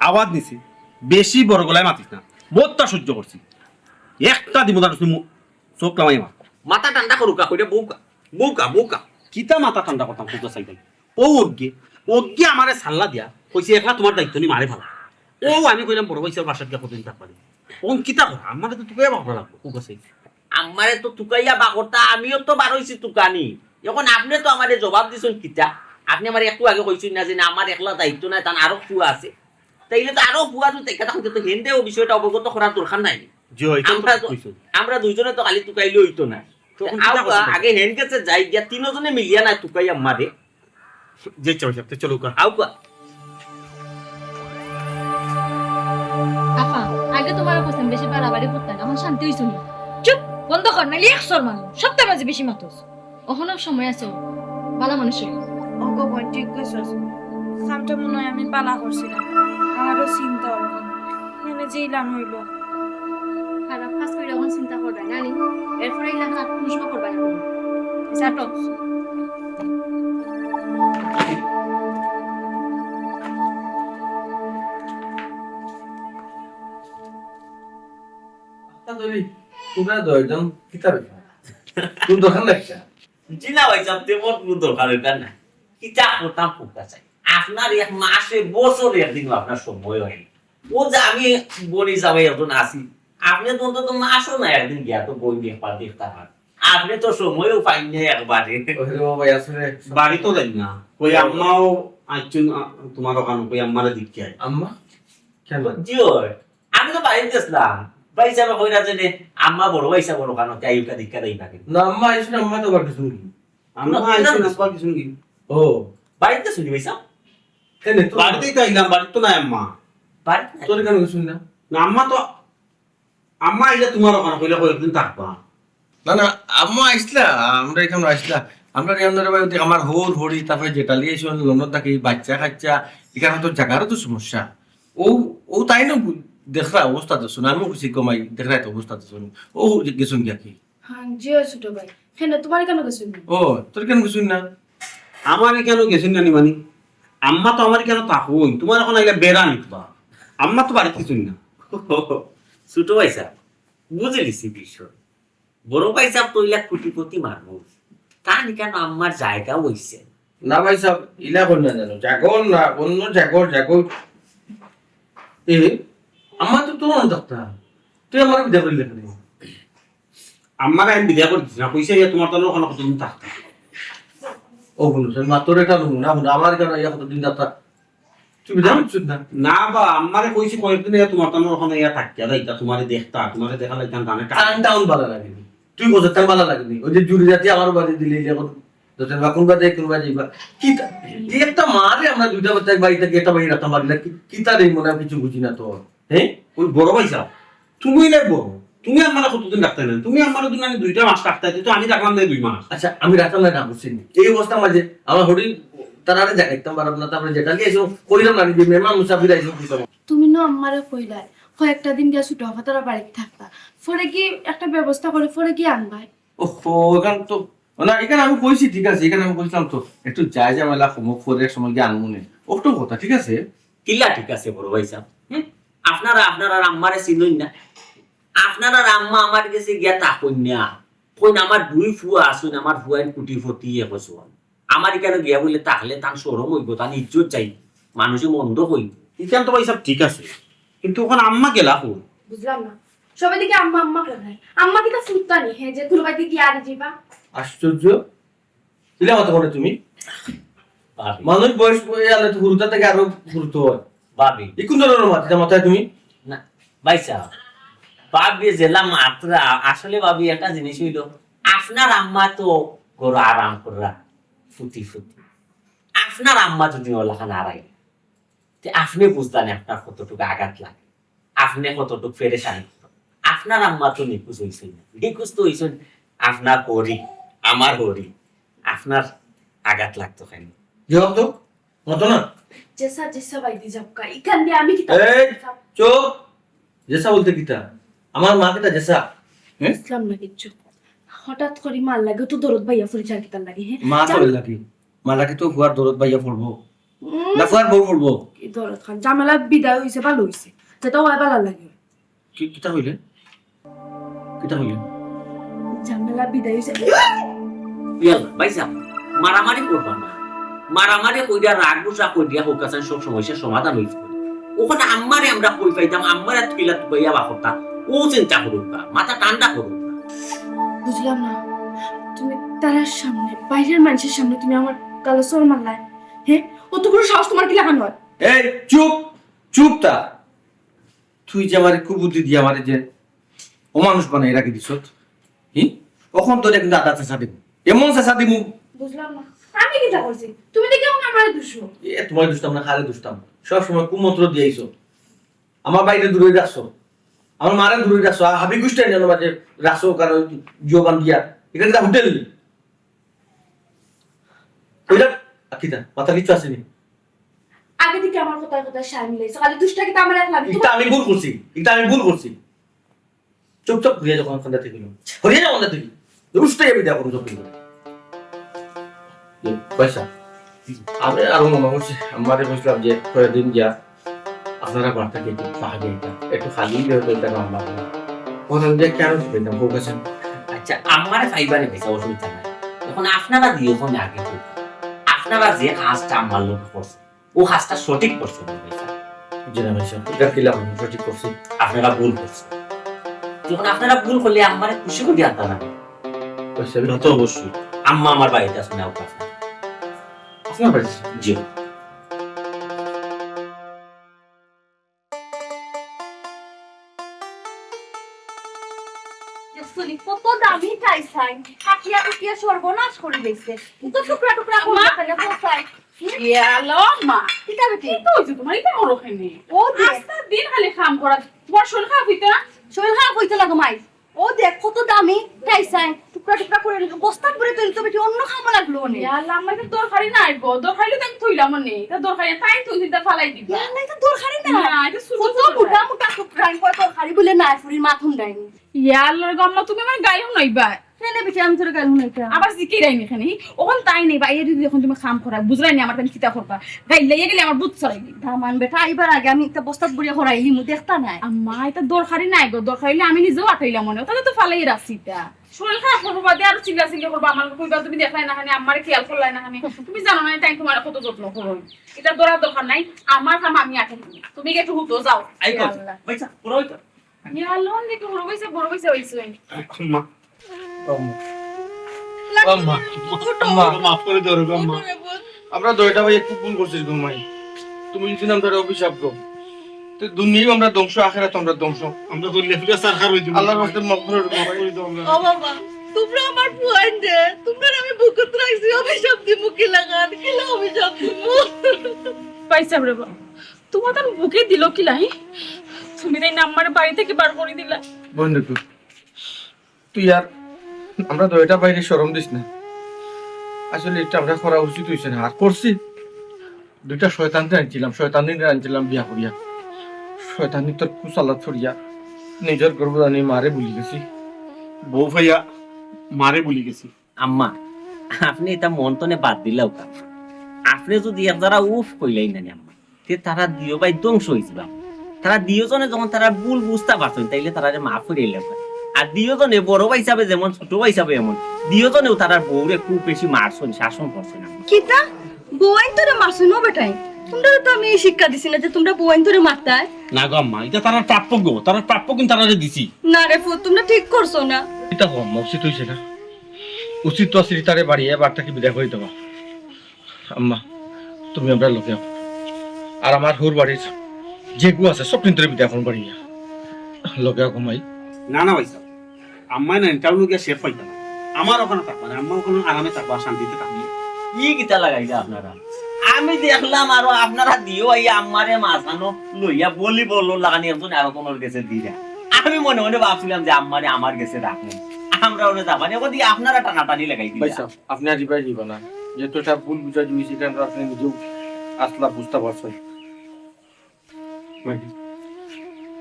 আওয়াজ নিছি, বেশি বড় গলায় মাতিস না, বউততা সইজ্য করছি, একটা দিমু তার চোখ লামাই মার। মাথা ঠান্ডা করুক্কা, কইরা বউক্কা, বউক্কা, বউক্কা। কিতা মাথা ঠান্ডা করতাম, কউক্কা সাইডে। অউ অগ্গে, অগ্গে আমারে সাল্লা দিয়া কইছে, "একলা তুমার দায়িত্ব নি, মারে ফালা।" অউ আমি কইলাম, "বড় ভাইসাবর বাসাত গিয়া কতদিন থাকবা নি?" অখন কিতা করা? আম্মারে তো তুকাইয়া বাকরা লাগবো, কউক্কা সাইডে। আম্মারে তো তুকাইয়া বাকরতা, আমিও তো বারইছি তুকানি। অখন আপনে তো আমারে জবাব দিছইন কিতা? আপনে আমারে একটু আগে কইছইন না যে, "না, আমার একলা দায়িত্ব নায়, তান আরো ফুয়া আছে।" তাইলে তো আরো ফুয়া যদি একটা থাকইন, তে হেনরে অউ বিষয়টা অবগত করার দরকার নাই। জি, অয়, ইটা তো আমরা তো, কইছো। আমরা দুইজনে তো খালি তুকাইলে অইতো না। তখন কিতা আউক্কা, করতে? আগে হেন গেছে যাই গিয়া, তিনোজনে মিলিয়া না তুকাই আম্মারে। জি, চলো, চলো, চলো, কা। আউক্কা। আফা, আগে তুমারে কইছিলাম বেশি বাড়াবাড়ি করতায় না, অখন শান্তি অইছো নি? চুপ, বন্ধ কর, নাইলে এক চড় মারমু। সবতার মাঝে বেশি মাতস। অখনো সময় আছে, ভালা মানুষ অই। ওগো বইন, ঠিক কইছস। কামটা মনে হয় আমি বালা করছি না। আমারও চিন্তা অইলো, এনে যে ইলান অইলো। খারাপ কাজ করি অখন চিন্তা করবা না নি? এরপরে ইলান কাজ কোনো সময় করবা না। যাটো। আচ্ছা, ধরি, তোমরা দুইজন কিতা ব্যাপার? কোন দোকান লাগছে? জি না ভাইসাব, তেমন কোনো দরকার অইতো না। কিতা করতাম, কোনটা চাই? আপনার এক মাসে বছরে একদিন আপনার সময় হয়। ও যে আমি বনি জামাই একজন আছি, আপনি তো অন্তত মাসও না একদিন গিয়া তো বইন একবার দেখতা পারেন। আপনি তো সময়ও পাইন না একবারে। ওরে বাবা, আসলে বাড়ি তো যাই না। কই আম্মাও আইছইন, আ, তোমার ওখানে, কই আম্মারে দেখি আই। আম্মা? কেন? জি অয়। আমি তো বাড়িত গেছিলাম। ভাইসাবে কইরা যে নে, আম্মা বড় ভাইসাবর ওখানে, তাই ওটা দেখি আই পারে। না, আম্মা আইছইন, আম্মা তো বাড়িত গেছইন। আম্মা না, আইছইন, না। আব্বা গেছইন। ও। বাড়িত গেছইন ভাইসাব? কেন, তোর বাড়িতেই তো আইলাম, বাড়িত তো নাই আম্মা। বাড়িত নাই? তোর কেন গেছইন না? না, আম্মা তো, আম্মা আইলে তোমার ওখানে কইলে কয়েকদিন থাকবা। না, না, আম্মা আইছলা, আমরা এখানে আইছলা। আমরা এখানে রে ভাই, ওদিকে আমার হউর হড়ি, তারপরে জেঠালি আইছইন, লন্ডন থাকি, বাচ্চা কাচ্চা, এখানে তো জাগারও তো সমস্যা। ও, ও তাইন দেখরা অবস্থা দেখছইন, আমিও খুশি কমাই, দেখরা তো অবস্থা দেখছইন। ও গেছইন গিয়া কি? হ্যাঁ, জি অয় ছোট ভাই। কেন, তোমার কেন গেছইন না? ও, তোর কেন গেছইন না? আমার কেন গেছইন না নি মানে? আম্মা তো আমার কেন থাকইন, তোমার ওখানে আইলে বেড়া নিতবা। আম্মা তো বাড়িত গেছইন না। ছোট ভাইসাব, বুঝিলিছি বিষয়। বড় ভাইসাব তো অইলা কোটিপতি মানুষ, তান কেন আম্মার জাগা অইছে। না ভাইসাব, ইলা কর না জানো, জাগর না, অন্য জাগর, জাগর। এ, আম্মা তো তোর অন থাকতা, তুই আমার বিদায় করিলে কেন? আম্মারে আমি বিদায় করি দিছি না, কইছি ইয়া তোমার তানোর ওখানে কতদিন থাকতা। ও হুনো, সে মাত্র এটা হুনো না, হুনো, আমার কেন ইয়া কতদিন থাকতা? তুমি জানো কিছু না? না বা, আম্মারে কইছি কয়েকদিন ইয়া তোমার তানোর ওখানে ইয়া থাকিয়া যাইতা, তোমারে দেখতা, তোমারে দেখা লাগতাম গানে টান টান ভালো লাগেনি। তুই বোঝাতে ভালো লাগেনি। ওই যে জুড়ি জাতি আমার বাড়ি দিলে, এই যে এখন দোষের বা কোন বাড়ি, কোন বাড়ি বা কি তা-, এই একটা মারে আমরা দুইটা বাচ্চা বাড়িতে গিয়ে একটা বাড়ি রাখতাম পারি না। কি, কি তার এই মনে হয় কিছু বুঝি না তো। হ্যাঁ? ওই বড় ভাইসাব, তুমি না বড়, তুমি আমার কতদিন রাখতে না? তুমি আমার দিন আমি দুইটা মাস রাখতে, তো আমি রাখলাম না দুই মাস। আচ্ছা, আমি রাখলাম না, না বুঝছি নি। এই অবস্থা মাঝে আমার হরি তারা আরে জাগাইতাম পারব না, তারপরে যেটা নিয়ে এসে কইলাম না, আমি যে মেহমান মুসাফির আইসো কইতাম। তুমি না আমারে কইলায়, কয়েকটা দিন গিয়া ছোট আপা তারা বাড়িত থাকতা, পরে কি একটা ব্যবস্থা করে পরে কি আনবায়? ওহো, এখান তো, না, এখানে আমি কইছি, ঠিক আছে, এখানে আমি কইছিলাম তো, একটু যায় ঝামেলা কমুক, পরে এক সময় গিয়া আনমুনে। ওটাও কথা, ঠিক আছে? কিলা ঠিক আছে, বড় ভাইসাব? হুম? আপনারা আপনারার আম্মারে চিনইন না। আপনারার আম্মা আমার গেছে গিয়া থাকইন না। কইন আমার দুই ফুয়া আছইন, আমার ফুয়াইন কোটিপতি এক অছইন। আমার ইখানো গিয়া বলে থাকলে তান শরম অইবো, তান ইজ্জত যাইবো, মানুষে মন্দ কইবো। ইখান তো ভাইসাব ঠিক আছে, কিন্তু অখন আম্মা গেলা কই? বুঝলাম না, সবে দেখি আম্মা আম্মা করে। আম্মা কিতা ফুত্তা নি, হে, যে কুনু বাড়িত গিয়া আরি যাইবা? আশ্চর্য, ইলা মাতো করে তুমি? ভাবি। মানুষ বয়স অইয়া আলে তো হুরুতা থাকি আরো হুরুতা অয়। ভাবি। ই কোন ধরনের মাত, ইতা মাতরায় তুমি? না, ভাইসাব, ভাবি যেলা মাতরা, আসলে ভাবি একটা জিনিস অইলো, আপনার আম্মা তো ঘরো আরাম কররা, ফুতি ফুতি। আপনার আম্মা যদি অলাখান আরাই, তে আপনে বুঝতা নি আপনার কতটুকু আঘাত লাগে, আপনে কতটুকু পেরেশানি। আপনার আম্মা তো নিখোঁজ অইছইন না, নিখোঁজ তো অইছইন আপনার হরি, আমার হরি, আপনার আঘাত লাগতো কেনে? জবাব দাও, মাতো না। জেসা, জেসা ভাই দি যাবকা, ইখান দিয়া আমি কিতা? এই, চুপ। জেসা বলতে কিতা? আমার মা কিতা জেসা? হ্যাঁ? বুঝলাম না কিচ্ছু। হঠাৎ করি মার লাগি তো দরদ বাইয়া পড়ি যার কিতার লাগি, হ্যাঁ? মা জান- তোর লাগি। মা লাগি তো ফুয়ার দরদ বাইয়া পড়বো। উম। না ফুয়ার বউ পড়বো। কি দরদ খান? ঝামেলা বিদায় অইছে, ভালা অইছে। যেটা অয় ভালা লাগে। কি, কিতা কইলে? কিতা কইলে? ঝামেলা বিদায় অইছে। ইয়াল্লা, ভাইসাব, মারামারি করবা না। মারামারি কইরা রাগ গুসা কইরা হউক আছে সব সমস্যার সমাধান অইছে। অখন আম্মারে আমরা কই পাইতাম, আম্মারে তুইলা তুকাইয়া বা কথা, ও চিন্তা করুক না, মাথা ঠান্ডা করুক না। বুঝলাম না, তুমি তারার সামনে, বাইরের মানুষের সামনে তুমি আমার গালো চড় মারলায়, হ্যাঁ? অত বড় সাহস তোমার কি লাখান অয়? এই চুপ, চুপ তা। তুই যে আমারে কুবুদ্ধি দিয়া আমারে যে অমানুষ বানাই রাখি দিছত, হি? অখন তোরে কিন্তু আদা চেঁচা দিমু, এমন চেঁচা দিমু। বুঝলাম না, আমি কিতা করছি? তুমি দেখি অখন আমারে দুষো। এ, তোমারে দুষতাম না, কারে দুষতাম? সব সময় কুমন্ত্র দিয়াইছো, আমার ভাইরে দূরে রাখছো, আমার মারে দূরে রাখছো, আর হাবি গুষ্টি আনিয়া মাঝে রাখছো, কারণ জুয়া বান্ধিয়া। ইটা কিতা হোটেল নি? ওইটা, আর কিতা? মাথা কিচ্ছু আছে নি? আগে থাকি আমার কথায় কথায় সায় মিলাইছো, খালি দুষ্টা কিতা আমার একলা? ইটা আমি ভুল করছি, ইটা আমি ভুল করছি। চুপচাপ হরিয়া যখন কান্দা থেকে হরিয়া যখন কান্দা থেকে, দুষ্টাই আমি দেখো চুপ করে। এ, পয়সা। আমি আরো মনে করছি, আমারে বুঝলাম যে কয়েকদিন গিয়া আপনারা বার্তা কি একটু পাহাড়ে এটা, একটু খালি হয়ে হয়তো এটা রান্না করে। ওখান দিয়ে কেন ছিল এটা? বউ গেছেন। আচ্ছা, আমারে পাইবারে বেশি অসুবিধা নাই। এখন আপনারা দিও কোন আগে তো। আপনারা যে কাজটা আমার লোক করছে, ও কাজটা সঠিক করছে না, ভাই সাহেব। জি না, ভাই সাহেব, এটা কিলা সঠিক করছি? আপনারা ভুল করছেন। যখন আপনারা ভুল করলে আমারে খুশি করে আনতে না। ভাই সাহেব, এটা তো অবশ্যই। আম্মা আমার বাড়িতে আছে না, ওকে আপনার। আপনার বাড়িতে? জি। দেখছনি কত দামি টাইসাইন, কাটিয়া কুটিয়া সর্বনাশ করি দিছে। কত টুকরা টুকরা করলো আম্মা। এখানে কোথায়? হুম? ইয়ালো মা। কিতা বেটি? কি তো হইছে তোমার? এটা বড় খাইনি। ও দেখ। আস্তা দিন খালি কাম করা। তোমার শরীর খারাপ হইতো না? শরীর খারাপ হইতো না গো মাই। ও দেখ কত দামি টাইসাইন, টুকরা টুকরা করে বস্তাত ভরে তৈরি তো বেটি অন্য কামো লাগলো নে। ইয়াল্লা, আমার এটা দরকারি নাই গো, দরকারি তো আমি থইলাম নে, এটা দরকারি নাই, তাই তুই চিন্তা ফালাই দিবা। ইয়াল্লা, এটা দরকারি না। না, এটা ছোট কত ছোট মোটা মোটা টুকরা, আমি কয় দরকারি বলে নাই, ফুরির মাথুন দেয়নি। ইয়াল্লা গো আম্মা, তুমি আমার গায়ে হুনাইবা। কেনে বেটি আমি তোর গায়ে হুনাইতাম? আবার জিকিরাইনি কেনে? ওখান তাই নেই, বাইরে যদি এখন তুমি কাম করা, বুঝলাই নি আমার তাই কিতা করবা? গাইল লাগিয়া গেলে আমার বুঝ ছাড়াইনি। দামান বেটা, আইবার আগে আমি একটা বস্তাত ভরিয়া করাইলিমু, দেখতা নাই। আম্মা, এটা দরকারি নাই গো, দরকার হইলে আমি নিজেও আটাইলাম মনে, তাহলে তো ফালাই রাখছি এটা। শরীর খারাপ করবো বাদে আরো চিল্লা চিল্লি করবো, আমার কইবা তুমি দেখলাই না কেনে, আমারে খেয়াল করলাই না কেনে, তুমি জানো না তাই তোমার কত যত্ন করো। এটা ধরার দরকার নাই, আমার কাম আমি আটে দিই। তুমি গিয়ে একটু হুতো যাও। আই কর। আল্লাহ। ভাইসা, পুরো হইতো। ইয়া আল্লাহ, দেখি বড় ভাইসা, বড় ভাইসা হইছে। আম্মা। আম্মা। আম্মা। উঠো। আম্মা, মাফ করে দেও গো আম্মা। উঠো রে বোন। আমরা দুইটা ভাই একটু ভুল করছি গো মাই। তুমি যদি না ধরে অভিশাপ গো। তো দুনিয়াও আমরা ধ্বংস, আখেরাত আমরা ধ্বংস। আমরা তো লেফুলা সরকার হইতে পারি। আল্লাহর ওয়াস্তে মাফ করে দেও, মাফ করে দেও আমরা। ও বাবা, তোমরা আমার পুয়াইন রে, তোমরা আমি বুকত রাখছি, অভিশাপ দিমু কি লাগান, কি লা অভিশাপ দিমু? পাইছাম রে বাবা, তোমার তার বুকে দিল কি লাই? তুমি তাই না আমার বাড়ি থেকে বার করে দিলা। বন্ধু, তুই আর আমরা দুইটা বাইরে শরম দিস না। আসলে এটা আমরা করা উচিত হইছে না, আর করছি। দুইটা শয়তানরে আনছিলাম, শয়তানিরে আনছিলাম বিয়া করিয়া। শয়তানি তোর কুচালাত ছড়িয়া নিজের গর্ভধানী মারে ভুলি গেছি। বউ ভাইয়া মারে ভুলি গেছি। আম্মা, আপনি এটা মন তনে বাদ দিলাও কা? আপনি যদি এক যারা উফ কইলাই না আম্মা, তে তারা দিও ভাই ধ্বংস হইছিবা। তারা দিও জনে যখন তারা ভুল বুঝতা পারছইন, তাইলে তারারে মাফ করে এলাম। আর দিও জনে বড় ভাই হিসাবে যেমন, ছোট ভাই হিসাবে এমন, দিও জনেও তারার বউরে খুব বেশি মারছইন, শাসন করছইন। কিতা? বউয়াইন তোরে মারছইন ও বেটাই? তোমরা তো আমি এই শিক্ষা দিছি না যে তোমরা বউয়াইন তোরে মারতায়। না গো আম্মা, এটা তারার প্রাপ্য গো, তারার প্রাপ্য কিন্তু তারারে দিছি। না রে ফুত, তোমরা ঠিক করছো না। এটা গো আম্মা, উচিত হইছে না। উচিত তো আছিল তারে বাড়িয়ে বাড়ি থাকি বিদায় করে দেওয়া। আম্মা, তুমি আমরার লগে আও। আর আমার হুর বাড়ির যেগু আছে, সব কিন্তু বিদায় করুন বাড়িয়া। লগে আও ঘুমাই। না, না, ভাই সাহেব। আম্মায় না, টাউনো গিয়া শেফ পাইতাম। আমার ওখানে থাকবা না, আম্মা ওখানে আরামে থাকবা, শান্তিতে থাকবা। ই কিতা লাগাইলা আপনারা? আমি দেখলাম আরো আপনারা দিও আইয়া আম্মারে মাঝখানো লইয়া বলি বললো লাগানি একজন আরো কোনোর গেছে দিরা। আমি মনে মনে ভাবছিলাম যে আম্মারে আমার গেছে রাখুন, আমরা ওরে যাবানি, ওদিকে আপনারা টানাটানি লাগাই দিলা। ভাই সাহেব, আপনি আর রিপ্লাই দিবা না, যেহেতু এটা ভুল বুঝাবুঝি হইছে, কারণ আপনি নিজেও আসলা বুঝতে পারছেন। ভাই,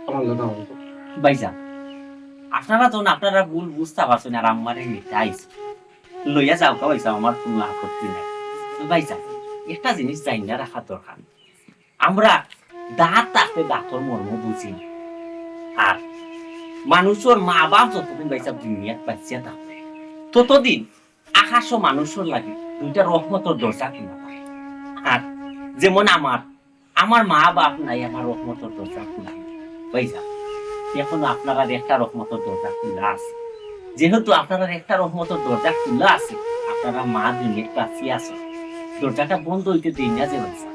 আমার লগে আমার লগে। ভাইজান, আপনারা যখন আপনারা ভুল বুঝতে পারছেন আর আম্মারে নিতে আইছে, লইয়া যাও কা ভাইজান, আমার কোনো আপত্তি নাই। তো ভাইজান, একটা জিনিস জানিয়া রাখা দরকার, আমরা দাঁত থাকতে দাঁতর মর্ম বুঝি না। আর মানুষের মা বাপ যতদিন ভাইজান দুনিয়াত বাঁচিয়া থাকবে, ততদিন আকাশও মানুষের লাগি দুইটা রহমতর দরজা খুলা থাকে। আর যেমন আমার, আমার মা বাপ নাই, আমার রহমতর দরজা খুলা। ভাইজান, এখনো আপনারার একটা রহমতর দরজা খুলা আছে। যেহেতু আপনারার একটা রহমতর দরজা খুলা আছে, আপনারা মা দুনিয়াত বাঁচিয়া আছেন, দরজাটা বন্ধ হইতে দেই না যে ভাইজান।